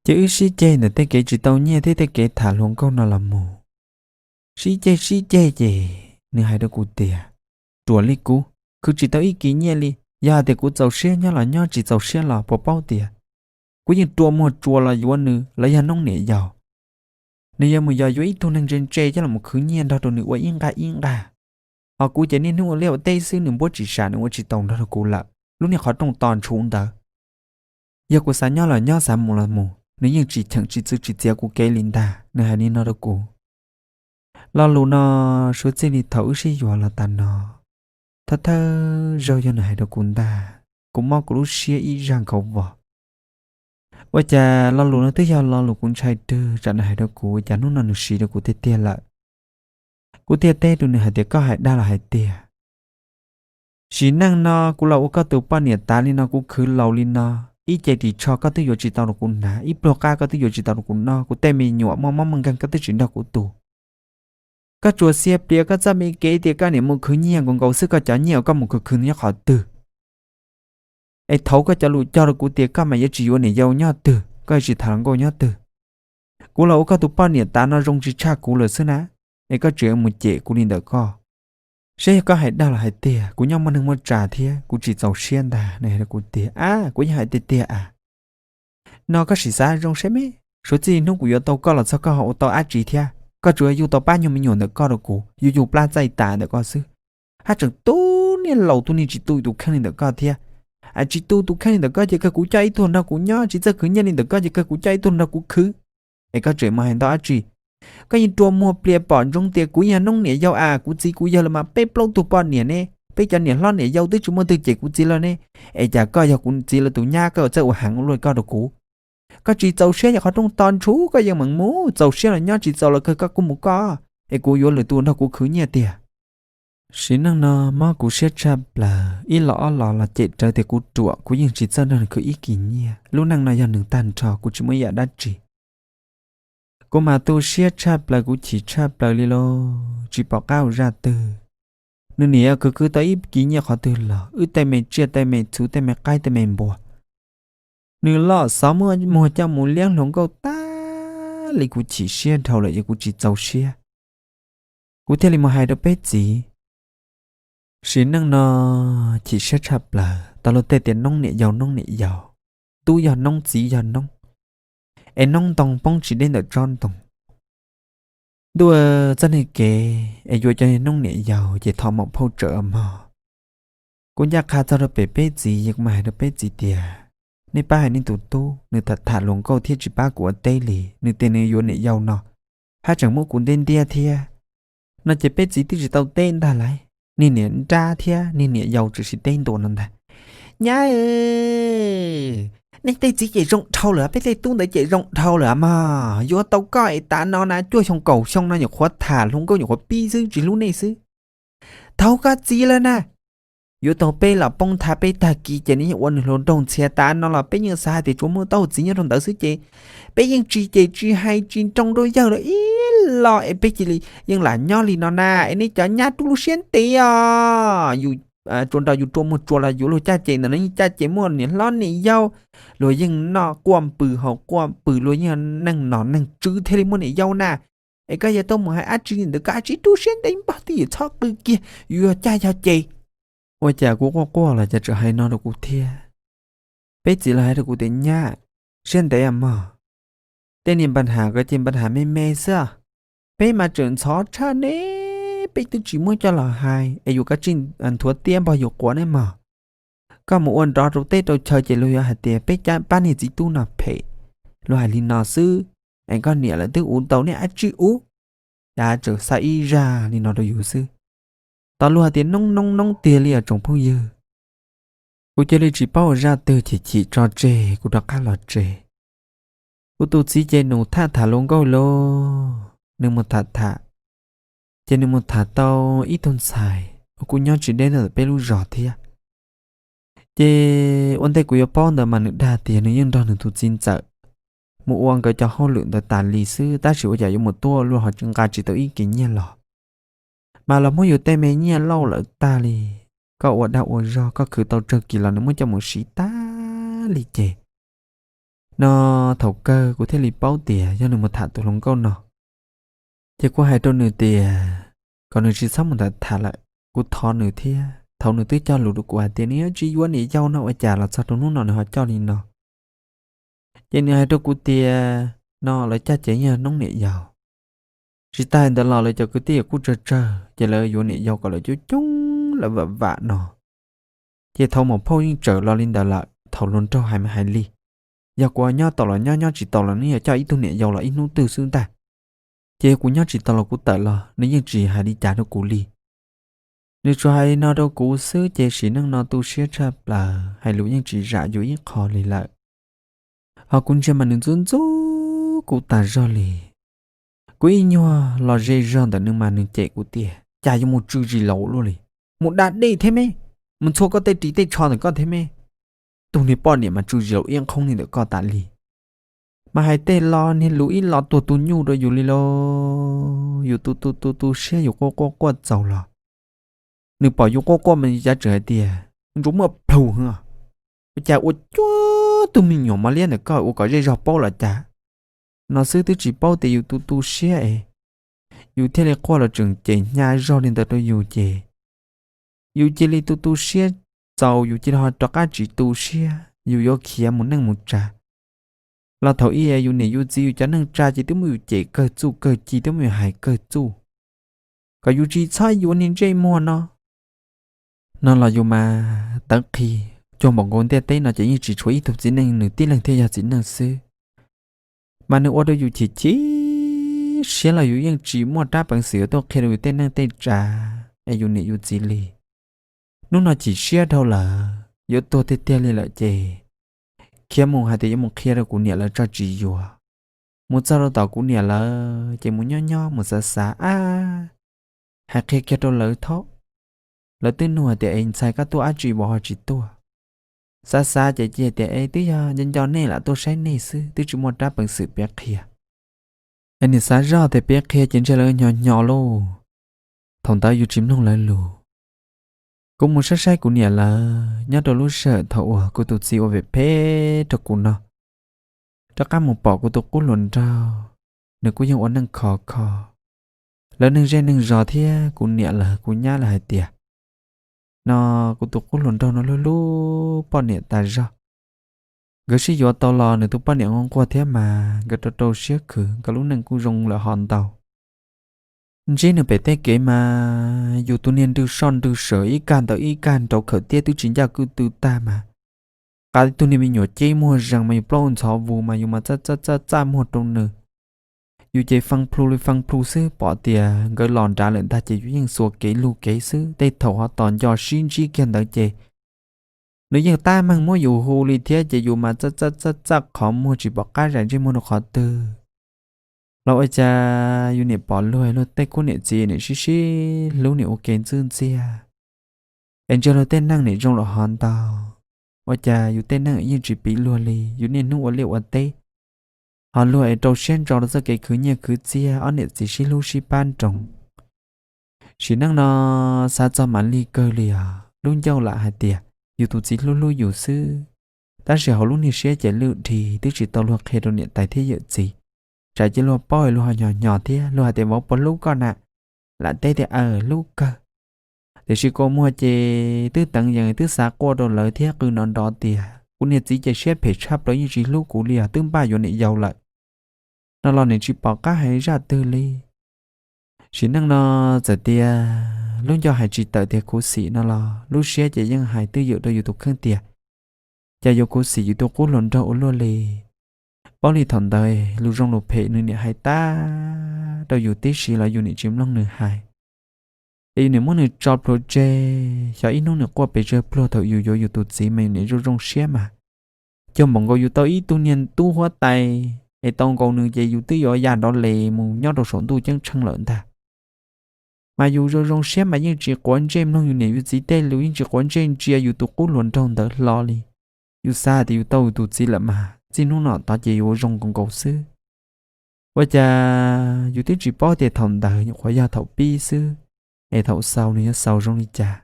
Ces wb sib ceg ntawm tej kev tsis tau nyiaj thiab tej kev tham hluas nkauj no los mus. Sib ceg sib ceg ces nws hais rau kuv tias, ruam li kuv, khwv tsis tau ib kis nyiaj li, yog hais tias kuv txaus siab nyob los nyob tsis txaus siab los puas paub tias kuv yeej rua muag tsuas los yuav nws los yog noob niam yau. Nws yuav mus yos yuav ib tug neeg ntse ntse coj los khwv nyiaj nrog rau nws ua ib nqag ib nqag. Ho kuv ces niaj hnub ua liaj ua teb xwb nws npuab tsis sam nws ua tsis tau nrog rau kuv lawm. Lub niag qhov rooj to ntshum ntawd, yog kuv xav nyob los nyob xav mus los mus nws yeej tsis cheem tsis txwv tsis txiav kuv kev li ntag, nws hais li no rau kuv. Lo lus no suav txij li thaum wb sib yuav los tas no, thawj thawj zaug yog nws hais rau kuv ntag, kuv mob kuv lub siab ib zaj nkhaus vos. Ua cas lo lus no twb yog lo lus kuv ntshai twg, tsam nws hais rau kuv, ua cas hnub no nws siv rau kuv tiag tiag lawm. Kuv thiaj teb rau nws hais tias, koj hais dag los hais tiag? Sim neej no kuv los ua koj tus poj niam tas li no, kuv khwv laus li no, ib ce ris tsho koj twb yuav tsis tau rau kuv hnav, ib pluag qab koj twb yuav tsis tau rau kuv noj, kuv tej me nyuam muaj mob muaj nkeeg koj twb tsis nrog kuv tu. Koj tsuas xia plias koj txoj me kev tias koj niam mus khwv nyiaj nkaus nkaus xwb, koj cov nyiaj uas koj mus khwv khwv nyob qhov twg? Es thaum koj cov lus cog rau kuv tias koj mas yuav tsis yuav niam yau nyob twg, koj yuav tsis tham hluas nkauj nyob twg? Kuv los ua koj tus poj niam tas no zoo tsis tshaj kuv lawm xwb na, es koj tseem mus cem kuv li ntawm koj. Saib yog koj hais dag los hais tiag, kuv nyob muaj neej muaj tsa thiab kuv tsis txaus siab ntag. Nws hais rau kuv tias, a, kuv yeej hais tiag tiag a. No koj sim xav zoo saib me, suav txij hnub kuv yuav tau koj los txog koj ho ua tau dab tsi thiab? Koj tsuas yug tau pab nyuag me nyuam ntawm koj rau kuv, yug yug plab txaij tas ntawm koj xwb. Haj tseem tu niag laus tu niag tsis tu tus kheej li ntawm koj thiab. Tsis tu tus kheej li ntawm koj ces kawg kuv coj ib tug nrog kuv nyob, tsis txawj khwv nyiaj li ntawm koj ces kawg kuv coj ib tug nrog kuv khwv. Es koj tseem mus hais ntau dab tsi? Koj yeej rua muag plias pom ntsoov tias kuv yog noob niam yau as, kuv txiv kuv yawg los mas peb plaub tug poj niam ne, peb cov niam hlob niam yau twb tsis muaj twg cem kuv txiv lawm ne. Es cas koj yog kuv txiv lawv tus nyab koj txawj ua heev ua luaj koj rau kuv? Koj tsis txaus siab yog qhov rooj to ntshuv koj yeej meem mus, txaus siab los nyob, tsis txaus los kawg koj kuj mus koj, es kuv yuav lwm tus nrog kuv khwv nyiaj tiag. Sim neej no mob kuv siab tshaj plaws, ib los ob los los cem raws tias kuv ruam, kuv yeej tsis txawj nrog nws khwv ib kis nyiaj. Lub neej no yog nws tag nrho, kuv tsis muaj ib yam dab tsi. Kuv mas tu siab tshaj plaws, kuv chim tshaj plaws li lauj, tsis pom qab ua zaj twg. Nws niam khwv khwv tau ib kis nyiaj qhov twg los, wb tej me tsiaj tej me txhu tej me qaib tej me npua, nws loj xov muaj muag coj mus liab hluas nkauj tag li. Kuv chim siab dhau lawm, yog kuv tsis txaus siab, kuv thiaj li mus hais rau peb txiv. Sim neej no chim siab tshaj plaws, tau luag tej tias noob niam yau noob niam yau, tub yog noob txiv yog noob, es noob ntoo poob tsis deb ntawm tsob ntoo. Ntuj, txoj niag kev es yuav cov noob niam yau ces thov maum phauj tsawm mog. Kuv ncaj qha txog rau pem peb txiv, kuv mas hais rau peb txiv tias, nej pab hais nej tus tub, nws tham tham hluas nkauj thiab tsis pab kuv ua teb li, nws tias nws yuav niam yau no, haj tseem muab kuv ntiab ntiab thiab. No ces peb txiv twb tsis tau teb ntag lauj, niag niam nrab thiab niag niam yau tseem teb ntua no ntag. Nyab, nej tej txiv ces zoo dhau lawm, peb tej tub ntawd ces zoo dhau lawm mog. Yuav tau koj es tav no na cuaj xyoo kaum xyoo no nyuam qhuav tham hluas nkauj nyuam qhuav pib xwb, tsis hlub nej xwb. Thaum koj txiv lawm na, yuav tau peb los poob tha peb tag kis ces nws yeej ua nws hluas nraug ntxhias tas no los peb yeej xav hais tias tsuas muaj tau txiv nyob rau ntawd xwb ces peb yeej tsis cem tsis hais tsis nroo rau yawg lawm ib los es peb cia li yeej lam nyob li no na. Es nej cov nyab rub lub siab ntev os, yus tsuas nrog yus rua muag tsuas los yuav luag caj ces ntawm no yeej caj ces muaj niam hlob niam yau, luag yeej noj quaj pw haus quaj pw, luag yeej neeg nom neeg tswv thiaj li muaj niam yau na. Es koj yuav tau mus hais dab tsi li ntawd, koj dab tsi rub siab ntev npog twj ywm txhob qw kiag, yus yog caj yog ces. Ua cas kuv quaj quaj los cas tseem hais no rau kuv thiab. Peb txiv los hais rau kuv tias nyab, siab ntev mog, tej niag npa has ko ces npa has me me xwb, peb mas tseem ntxhov tshaj ne, peb twb tsis muab coj los hais es yus kav tsij nthuav tiab npog yus quav ne mog. Koj mus ua nrov rau teb rau chaw ces luag yuav hais tias peb pab niag txiv tub no phem, luag hais li no xwb. Es koj niam lawv twb ua tau niaj dab tsi ub, cas tseem xa ib zaj li no rau yus xwb. Tos luag hais tias noob noob noob tiag li os tsoom phooj ywg. Kuv cia li tsis paub ua zaj twg, chim chim tso tseg kuv rov qab los tsev. Kuv tus txiv ces nws tham tham hluas nkauj lauj, nws mus tham tham, ces nws mus tham tau ib tug ntxhais uas kuj nyob tsis deb ntawm peb lub zos thiab. Ces ua ntej kuv yuav paub ntawd mas nws dag tias nws yeej nrog nws tus txiv ntxawm mus ua nkawd cov hauj lwm ntawd tas li xwb, tab sis ua cas yuav mus tuaj luaj ho nqa tsis tau ib kis nyiaj los, mas los muab yus tej me nyiaj lauj lawm tag li. Koj ua dag ua zog koj khwv tau tsawg kis los nws muab coj mus siv tag li ces. No thaum kawg kuv thiaj li paub tias yog nws mus tham tus hluas nkauj no. Ces kuv hais rau nws tias kom nws tsis txhob mus tham tham lawm, kuv thov nws thiab. Thaum nws twb cog lus rau kuv hais tias nws yuav tsis yuav niam yau no, ua cas los txog rau hnub no nws ho coj li no. Ces nws hais rau kuv tias no lawv caj ces yog noob niam yau. Tsis tas ntawd los lawv cov kwv tij kuj tsawg tsawg ces lawv yuav niam yau kom lawv coob coob lawv vam vam no. Ces thaum maum phauj yeej tsawm los li ntawd lawm, thaum hluas nraug hais mas hais li, yog kuv nyob tau los nyob, nyob tsis tau los nws yuav coj ib tug niam yau los ib hnub twg xwb ntag. Ces yog kuv nyob tsis tau los kuv tawm los nws yeej tsis hais li cas rau kuv li. Nws tsuas hais li no rau kuv xwb ces sim neej no tu siab tshaj plaws, hais lus yeej tsis zam yus ib qho li lawm. Ho kuv ntsia mas nws ntxub ntxub kuv tas zog li. Kuv ib nyuag los ze zog ntawm nws mas nws cem kuv tias, cas yuav mus tsw zis laus luaj li, mus da dej thiab me, mus ntxhua koj tej ris tej tsho ntawm koj thiab me. Tug niag poj niam mas tsw zis laus iab qhoob li ntawm koj tas li. Mas hais tej lo niag lus ib lo tuag tus nyuj rau yus li lauj. Yus tu tu tu tu siab yus quaj quaj quaj txaus los, nws pom yus quaj quaj mas cav tseem hais tias, ntsuas muaj plhus, ua cas ua cuag tug me nyuam mos liab ntawm koj ua kom zej zog paub los cas. No xwb twb tsis paub tias yus tu tu siab es yus thiaj li quaj los tseem cem hnyav zog li ntawd rau yus ces yus cia li tu tu siab txaus yus cia li ho rov qab tsis tu siab, yus yuav khiav mus neej mus tsa. Los thaum ub yus niam yus txiv yus cov neej tsa ces twb muab yus cem kawg txuj kawg ci, twb muab yus hais kawg txuj kom yus tsis txhob yuav niag ntsej muag no. No los yus mas tawv qhi, cuag npaum nkaus ntiaj teb no ces yeej tsis tshuav ib tug txiv neej nws tib leeg thiaj yog txiv neej xwb. Mas nws ua rau yus chim chim siab los yus yeej tsis muaj rab peev xwm yuav tuaj qhia rau yus tej neej tej tsa es yus niam yus txiv li. Hnub no chim siab dhau lawm, yuav tuag tiag tiag li lawm ces khiav mus hais tias yuav mus qhia rau kuv niam lawv tso tsis yuav. Mus txog rau tom kuv niam lawv ces mus nyob nyob mus xav xav ab, hais qhia kiag rau lawv thaum lawv twb nug hais tias, es ntxhais koj tuaj dab tsi vauv ho tsis tuaj? Xav xav ces cia tias, es twb yog nco nco nej lam tuaj saib nej xwb, twb tsis muaj rab peev xwm piav qhia. Es niam xav zoj tias piav qhia ces ntshe lawv hnyo hnyo lauj. Thaum ntawd yus tsis mloog lawv lus. Kuv mus saib saib kuv niam lawv nyob rau lub sij hawm thaum uas kuv tus txiv ua vim phem rau kuv no, rov qab mus pom kuv tus qub hluas nraug, nws kuj yeej ua neej khov kho. Lawv neeg zej neeg zos thiab kuv niam lawv kuv nyab lawv hais tias, no kuv tus qub hluas nraug no hlub hlub poj niam tas zog. Nkawd sib yuav tau los nws tus poj niam nquag nquag thiab mas nkawd rau rau siab khwv, nkawd lub neej kuj zoo lawm ho ntau. Ntsib nws pem tej kev mas yus tus niag nrw soj nrw sawm ib kag ntawm ib kag nraud khawm tiab twb tsis ncaj kwj tw tag mas, qab tug niag me nyuam ceb muag zees mas yus plaub ntxhov vus mas yus mas txaj txaj txaj muag rau nws. Yus ces fee plhu li fee plhu xwb, pom tias nkawd los nrad lawm ntag ces yus yeej xuas kev lug kev xwb. Tej thaum ho tos nco sib ntsib kiag ntawd ces nws yeej tab meeg muab yus hu li thiab ces yus mas txaj txaj txaj txaj qhov muag tsis pom qab zais ntsej muag rau qhov twg. Los ua cas yus niam pom luag luag tej khub niam txiv niam sib sib hlub niam ua ke ntxwb ntxiag, es ntsia luag tej neej niam zoo lawm ho ntau. Ua cas yus tej neej yeej tsis piv luag li, yus niaj hnub ua liaj ua teb, ho luag es rau siab ntso rau txoj kev khwv nyiaj khwv txiaj, ob niam txiv sib hlub sib pab nroos. Sim neej no xav txog mam lig kawg li os. Lub ncauj lam hais tias yus tus txiv hlub hlub yus xwb, tab sis hauv lub niag siab ces lwj dhi twb tsis tau luag qhia rau niam tais thiab yawm txiv. Tsam cia luag paub luag ho hnyo hnyo thiab luag hais tias vauv puas hlub koj na, lam teb tias aws hlub kawg. Tiam sis kua muag ces twb teev yees twb xav quaj rau lawv thiab qw nrov nrov tias kuv niag txiv ces siab phem tshaj plaws yeej tsis hlub kuv li os, twb npaj yuav niam yau lawm. No los nim tsis pom qab hais zaj twg li. Sim neej no txawm tias lub ncauj hais tsis tawm tias khuv xim no los lub siab ces yeej hais twj ywm rau yus tus kheej tias, cas yuav khuv xim yus tus qub hluas nraug ua luaj li. Paub li thaum ntawd lus zoo lus phem nws niam hais tag rau yus tib si los yus niam tsis mloog nws hais, es yus niam muab nws tso plhuav tseg, xyov ib hnub nws quaj pes tsawg pluag thaum yus yuav yus tus txiv mas yus niam zoo zoo siab mas. Cuag npaum nkaus yus tau ib tug niag tub huab tais es tau nkaus nws ces yus twb yuav ya nrov les mus nyob rau saum ntuj ceeb tsheej lawm ntag. Mas yus zoo zoo siab mas yeej tsis quav ntsej mloog yus niam yus txiv tej lus, yeej tsis quav ntsej ntsia yus tus qub hluas nraug ntawd hlo li. Yus xav hais tias yus tau yus tus txiv lawm mas txij hnub no tod ces yuav zoo nkaus nkaus xwb. Ua cas yus twb tsis paub tias thaum ntawd nyuam qhuav yog thaum pib xwb, es thaum xaus nws yuav xaus zoo li cas.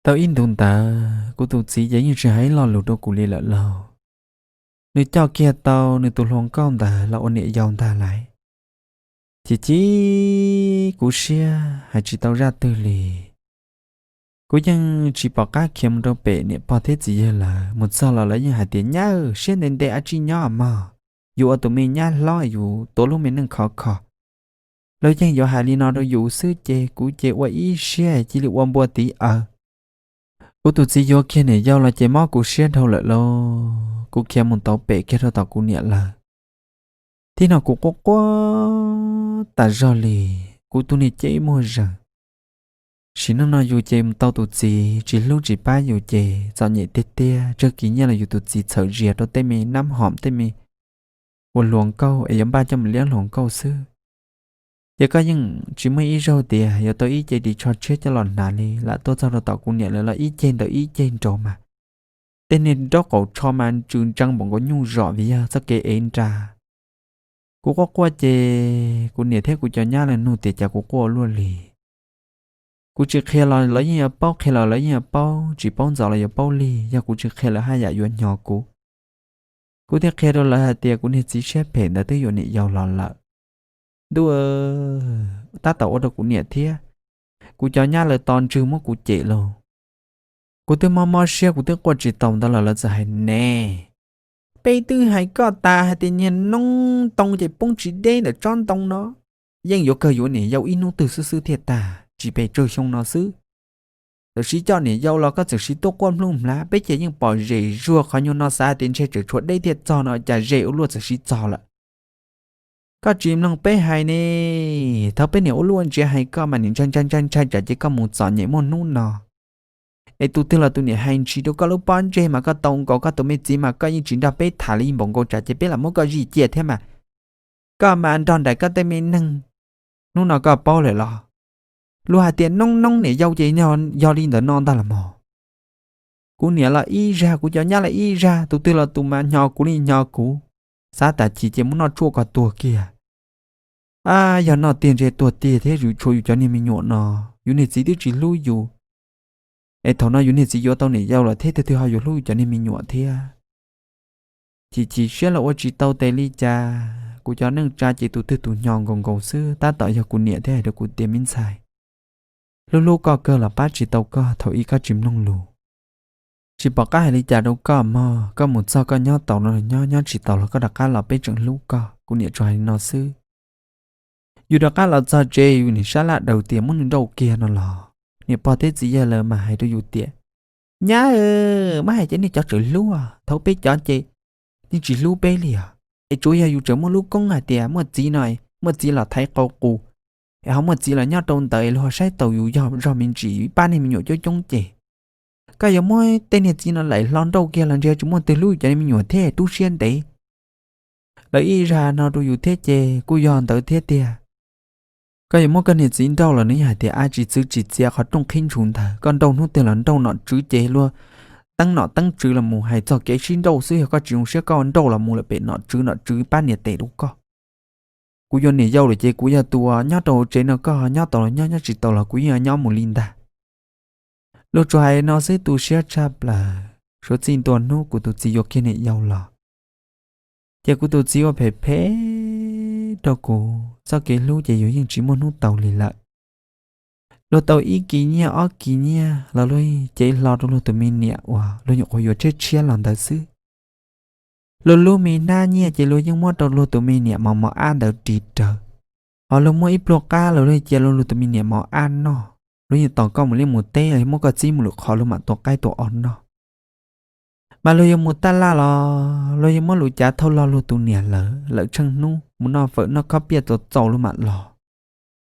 Tau ib ntus ntawd kuv tus txiv ces yeej tsis hais ib lo lus rau kuv li lawm lauj. Nws coj kiag tau nws tus hluas nkauj ntawd los ua niam yau ntag lauj. Chim chim kuv siab hais tsis tau zaj twg li. Kuv yeej tsis pom qab khiav mus rau pem niam pog thiab txiv yawg lawv, mus txog los lawv yeej hais tias nyab siab ntev ntev ab tsi nyob mog, yus ua tus me nyab hlob yus tuav lub me neej khov kho. Lawv yeej yuav hais li no rau yus xwb ces kuv ces ua ib siab cia li ua npua tiv aws. Kuv tus txiv yuav kiag niam yau los ces mob kuv siab dhau lawm lauj. Kuv khiav mus tau pem kiag rau tom kuv niam lawv. Tib no kuv quaj quaj tas zog li, kuv tus niag ceb muag zees. Sim neej no yus ces mus tau tus txiv tsis hlub tsis pab yus ces txom nyem tiag tiag, tsawg kiv nyiaj los yus tus txiv txhawm zias rau tej me nab hom tej me ua hluas nkauj es yuav npaj coj mus liab hluas nkauj xwb. Ces koj yeej tsis muaj ib zaug tias yuav tau ib ce ris tsho tshiab coj los hnav li, lam tuaj txog rau tom kuv niam lawv los ib ceg ntawm ib ceg nraud mas tej niag nraub qaum tsho mas ntsws ntsees npaum nkaus nyuj zom vim yog txoj kev ev nra. Kuv quaj quaj ces kuv niam thiab kuv cov nyab lawv nug tias cas kuv quaj ua luaj li. Kuv tsis qhia los lawv yeej yuav paub, qhia los lawv yeej yuav paub, tsis paub ntxov los yuav paub lig, yog kuv tsis qhia lawv haj yam yuav hnyo kuv. Kuv thiaj qhia rau lawv hais tias kuv niag txiv siab phem ntawd twb yuav niam yau los lawm. Ntuj, tab tom ua rau kuv niam thiab kuv cov nyab lawv to ntswg muab kuv cem lauj. Kuv twb mob mob siab, kuv twb quaj tsis tau ntawd los lawv txawm hais ne, peb twb hais koj tas hais tias niag noob ntoo ces poob tsis deb ntawm tsob ntoo no, yeej yuav kawg yuav niam yau ib hnub twg xwb xwb thiaj tag, tsis pes tsawg xyoo no xwb. Txawm siv coj niam yau los koj txawm siv tuaj quaj nplooj hmlav, peb ces yeej pom zem zuag qhov nyuag no, xav hais tias ntshe tseem tshuav deb thiaj txog no cas zem ua luaj txawm siv txog lawm. Koj tsis mloog peb hais ne, thaum peb niam ua luaj ntsiav hais koj mas niam ntshai ntshai ntshai ntshai tsam ces koj mus txom nyem muaj hnub no. Es tus twg los tus niam hais ntsis rau koj lub pob ntseg mas koj tau nkaus, koj tus me txiv mas koj yeej tsis nrog peb tham li npaum nkaus tsam ces peb lam muab koj zij cia thiab mas. Koj mas nrog nraim koj tej me neeg, hnub no koj paub lawm los? Luag hais tias noob noob niam yau ces yog li ntawm no ntag los mog. Kuv niam los ib zaj, kuv cov nyab los ib zaj, tus twg los tus mas hnyo kuv li hnyo kuv. Xav tas chim ces muab noj tsuaj kom tuag kiag. Ab, yog noj tiag ntshe tuag tiag thiab, yus tshuav yus cov niag me nyuam no, yus niag txiv twb tsis hlub yus, es thaum no yus niag txiv yuav tau niam yau lawm thiab, twg twg ho yuav hlub yus cov niag me nyuam thiab. Chim chim siab los ua tsis tau tes li cas, kuv cov neej tsa ces tus twg tus hnyo nkaus nkaus xwb, tab tom yog kuv niam thiab hais rau kuv tias me ntxhais, hlub hlub koj kawg los pab tsis tau koj, thaum ub koj tsis mloog lus. Tsis pom qab hais li cas rau koj mog, koj mus txog koj nyob tau los nyob, nyob tsis tau los koj rov qab los peb tseem hlub koj, kuv niam tsuas hais li no xwb. Yus rov qab los txog tsev yus niam sab laj daws tias muab nws nrauj kiag no los, niam pog thiab txiv yawg lawv mas hais rau yus tias, nyab, muab hais ces nej cov tseem hlub, thaum peb cov ces yeej tsis hlub peb li os. Es tsuas yog yus tseem muaj lub koob hais tias muaj txiv no, muaj txiv los thaiv qau qus, es ho muaj txiv los nyob rau ntawd es luag ho saib taus yus zog me ntsis, yus ib pab niag me nyuam coob coob ces koj yuav muab tej niag txiv no laim hlo nrauj kiag los ntshe tsis muaj twg hlub yus cov niag me nyuam thiab, tu siab ntev. Lawv ib zaj no rau yus thiab ces kuj yog ntawd thiab tiag. Koj yuav muab koj niag txiv nrauj los nws yeej hais tias ab tsis txwv tsis txiav qhov rooj qhib ntshuv ntawd, koj nrauj hnub twg los nrauj nom tswv ces luag teeb nom teeb tswv los mus, hais txog kev sib nrauj xwb, yog koj tsis zoo siab koj nrauj los mus lawm pem nom tswv, nom tswv pab nias tes rau koj. Kuv yuav niam yau lawm ces kuv yog tus uas nyob rau hauv tsev no, koj nyob tau los nyob, nyob tsis tau los kuv yeej nyob mus li ntag. Luag tsuas hais no xwb tu siab tshaj plaws. Suav txij ntua hnub kuv tus txiv yuav kiag niam yau los, ces kuv tus txiv ua phem phem rau kuv, txoj kev hlub ces yus yeej tsis muaj hnub tau li lawm. Luag tau ib kis nyiaj ob kis nyiaj los luag cev hlo rau luag tus me niam uas luag nyuam qhuav yuav tshiab tshiab los ntawd xwb. Luag lub me hnab nyiaj ces luag yeej muab rau luag tus me niam mos mos ab ntawd ris rawv. Ho luag muaj ib pluag qab los luag cia rau luag tus me niam mos ab noj, luag yeej tos koj mus liaj mus teb, muab koj txib mus lwm qhov luag mam tua qaib tua os noj. Mas luag yuav mus taj laj los luag yuav muab lus cav thauj lo luag tus niam lawm, lawm tsheej hnub mus noj fawm noj khob piaj txaus txaus luag mam los.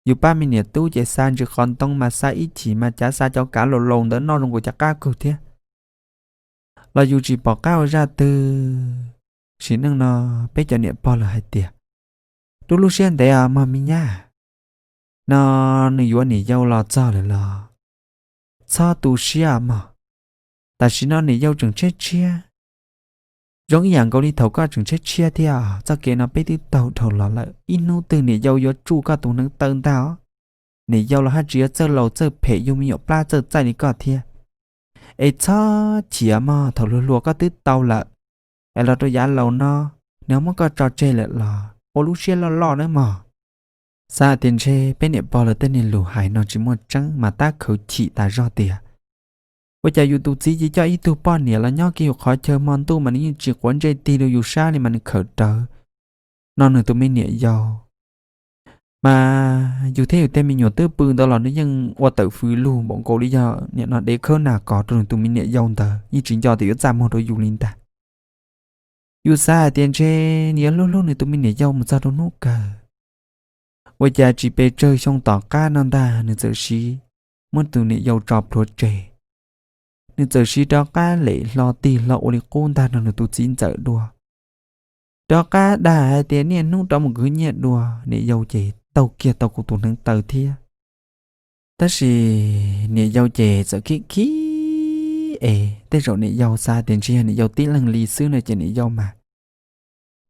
Yus pab me niam tub ces xa ntsis qos ntoo mas xa ib chim mas cav xa cov kav laus laus ntawd noj zoo nkaus cov qab kawg thiab. Los yus tsis pom qab ua zaj twg. Sim neej no peb cov niam pog lawv hais tias, rub lub siab ntev os mog me nyab, no nws yuav niam yau los txog lawm los txhob tu siab mog. Tam sim no niam yau tseem tshiab tshiab, zoo ib yam nkaus li thaum koj tseem tshiab tshiab thiab. Txoj kev no peb twb taug dhau los lawm, ib hnub twg niam yau yuav tsuj koj tus hneev taw ntag os. Niam yau los haj tsis yuav txawj laus txawj phem yug me nyuam plab txawj txaij li koj thiab. Es txhob chim mog, thaum hluas hluas koj twb tau lawm, es los rau yav laus no nws ho muab koj tso tseg lawm los ua lub siab loj loj nawb mog. Xav tias ntshe peb niam pog lawv tej niag lus hais no tsis muaj tseeb mas tab khawv chim tas zog tias, ua cas yus tus txiv cia coj ib tug poj niam los nyob kiag yus qhov chaw hmo ntuj mas nws yeej tsis quav ntsej tig rau yus sab li mas nws khawm rawv no nws tus me niam yau. Mas yus thiab yus tej me nyuam twb pw ntawd los nws yeej ua tawm fws lug npaum nkaus li yog nim no dev khawb nas kos rau nws tus me niam yau ntawd, yeej tsis nco tias yuav txaj muag rau yus li ntag. Yus xav hais tias ntshe nws yuav hlub hlub nws tus me niam yau mus txog rau hnub kawg. Ua cas tsis pes tsawg xyoo tom qab no ntag nws txawm siv muab tus niam yau tso plhuav tseg. Nws txawm siv rov qab lem hlo tig hlo ua li qub ntag nrog nws tus txiv ntxawm dua, rov qab dag hais tias niaj hnub rov mus khwv nyiaj dua. Niam yau ces taug kiag tau kuv tus hneev taw thiab. Tab sis niam yau ces txawm khib khib es tej zaum niam yau xav tias ntshe yog niam yau tib leeg li xwb no ces niam yau mas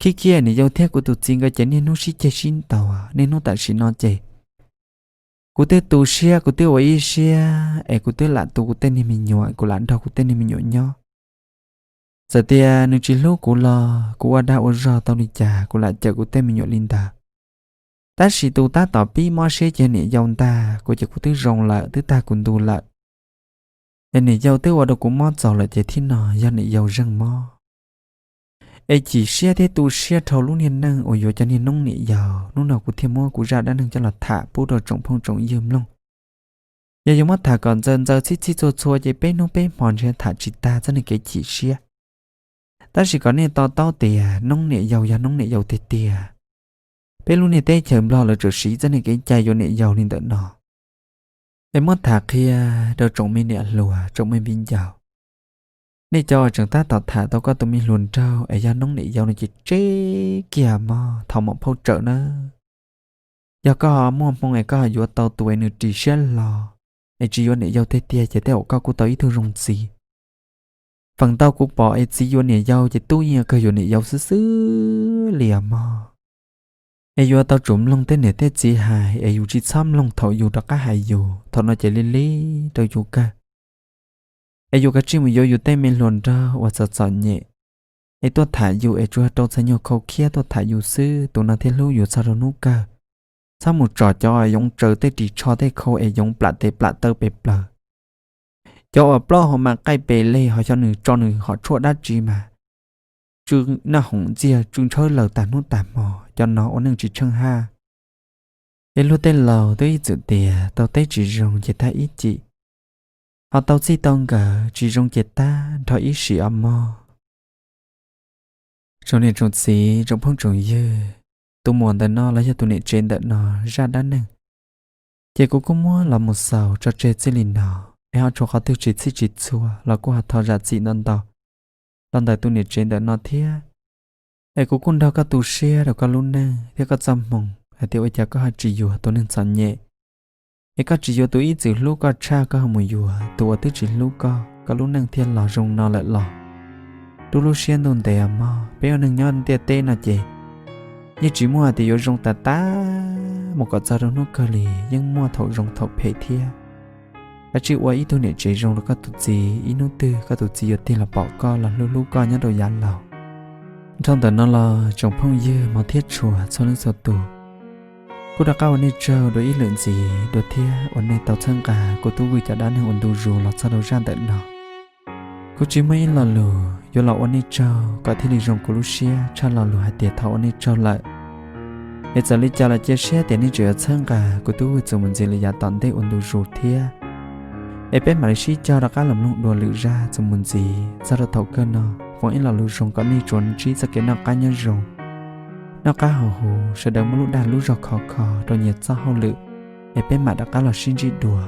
khib khib. Niam yau thiab kuv tus txiv nkawd ces niaj hnub sib ceg sib ntaus. Niaj hnub tam sim no ces kuv twb tu siab, kuv twb ua ib siab es kuv twb lam tu kuv tej niag me nyuam, kuv lam nrog kuv tej niag me nyuam nyob. Txawm tias nws tsis hlub kuv los kuv ua dag ua zog tau li cas kuv lam cawm kuv tej me nyuam li ntawd. Tab sis tus tab tom pib mob siab ces niam yau ntag, kuv ces kuv twb zoo lawm, twb tag kuv ntu lawm. Es niam yau twb ua rau kuv mob txaus lawm ces thiab no yog niam yau zeeg mob. Es chim siab thiab tu siab dhau lub niag neej uas yuav cov niag noob niam yau, hnub no kuv thiaj muab kuv zaj dab neeg coj los tham pub rau tsoom phooj tsoom ywg mloog. Yog yuav muab tham kom ntxaws ntxaws txhij txhij txhua txhua ces peb hnub peb hmo ntshe tham tsis tag txoj niag kev chim siab. Tab sis kom nej to taub tias noob niam yau yog noob niam yau tiag tiag. Peb lub niag teb chaws Nplog lawv tsuas siv txoj niag kev cai yuav niam yau li ntawm no. Es muab tham qhia rau tsoom me niam hluas tsoom me viv ncaus, nej cov uas tseem tab tom tham tau koj tus me hluas nraug es yog noob niam yau no ces tseb kiag mog, thaum maum phauj tsawm nawb. Yog koj ho muaj hmoo es koj ho yuav tau tus es nws ris siab hlo es tsis yuav niam yau tiag tiag ces tej zaum koj kuj tau ib tug zoo txiv. Feem ntau kuv pom es txiv yuav niam yau ces tub yeej kawg yuav niam yau xwb xwb li os mog. Es yuav tau tsum mloog tej niam tej txiv hais es yus tsis txhob mloog thaum yus rov qab hais yus, thaum no ces lig lig rau yus kawg. Es yus kav tsij mus yuav yus tej me hluas nraug uas txom txom nyem es tuaj tham yus es tsuas rau txhais nyuag khau khiab tuaj tham yus xwb, tus no thiaj hlub yus txog rau hnub kawg. Txhob mus tsom cov yoov tsaws tej ris tsho tej khau es yoov plam tes plam taw pes plaws. Cov uas plaub hau mas qaij pes leg ho xyov nws tso nws hom tshuaj dab tsi mas tsw noj hoom ntxiag tsw ntshawb laws tag hnub tag hmo, cov no ua neej tsis tsheej haj. Es luag tej laus twb ib txwm tias tau teb tsis zoo ces tag ib cim, ho tau txij tau nkawm tsis zoo ces tag nrho ib sim os mog. Tsoom niam tsoom txiv tsoom phooj tsoom ywg, tus muam ntawm no los yog tus niam tsev ntawm no zaj dab neeg ces kuv kuj muab los mus xaus tso tseg txij li no. Es ho tshuav qhov twg tsis txhij tsis txhua los kuj ho thov zam txim ntau ntau los ntawm tus niam tsev ntawm no thiab. Es kuv kuj nrog koj tu siab rau koj lub neej thiab koj txoj hmoo hais tias ua cas koj ho tsis yuav tus neeg txom nyem, es koj tsis yuav tus ib txwm hlub koj tshaj, koj ho mus yuav tus uas twb tsis hlub koj, koj lub neej thiaj los zoo no lawm los. Rub lub siab ntuj ntev os mog, peb ua neeg nyob ntiaj teb no ces yeej tsis muaj hais tias yuav zoo tas tas mus kom txog rau hnub kawg li, yeej muaj thaum zoo thaum phem thiab. Kav tsij ua ib tug niam tsev zoo rau koj tus txiv, ib hnub twg koj tus txiv yuav tig los pom koj los hlub hlub koj nyob rau yav laus. Dhau ntawm no los tsoom phooj ywg hmov thiab tshua txhua leej txhua tus, kuj rov qab ua nej tsaug dua ib lwm ntxiv dua thiab uas nej tau txhawb nqa kuv tub Vwj cov dab neeg uas ntu zus los txog rau zaj ntawm no. Kuv tsis muaj ib lo lus yuav los ua nej tsaug kom thiaj li zoo kuv lub siab tshaj lo lus hais tias thov ua nej tsaug lawm. Es txawm li cas los cia siab tias nej tseem yuav txhawb nqa kuv tub Vwj txuas mus ntxiv li yav tom ntej ua ntu zus thiab. Es peb mam li sib cog rov qab los mloog dua lwm zaj txuas mus ntxiv. Txog rau thaum kawg no, foom ib lo lus zoo kom nej tsuas ntsib txoj kev noj qab nyob zoo, noj qab haus huv, sawv daws muaj lub dag lub zog khov kho rau nyias txoj hauj lwm. Es peb mam rov qab los sib ntsib dua.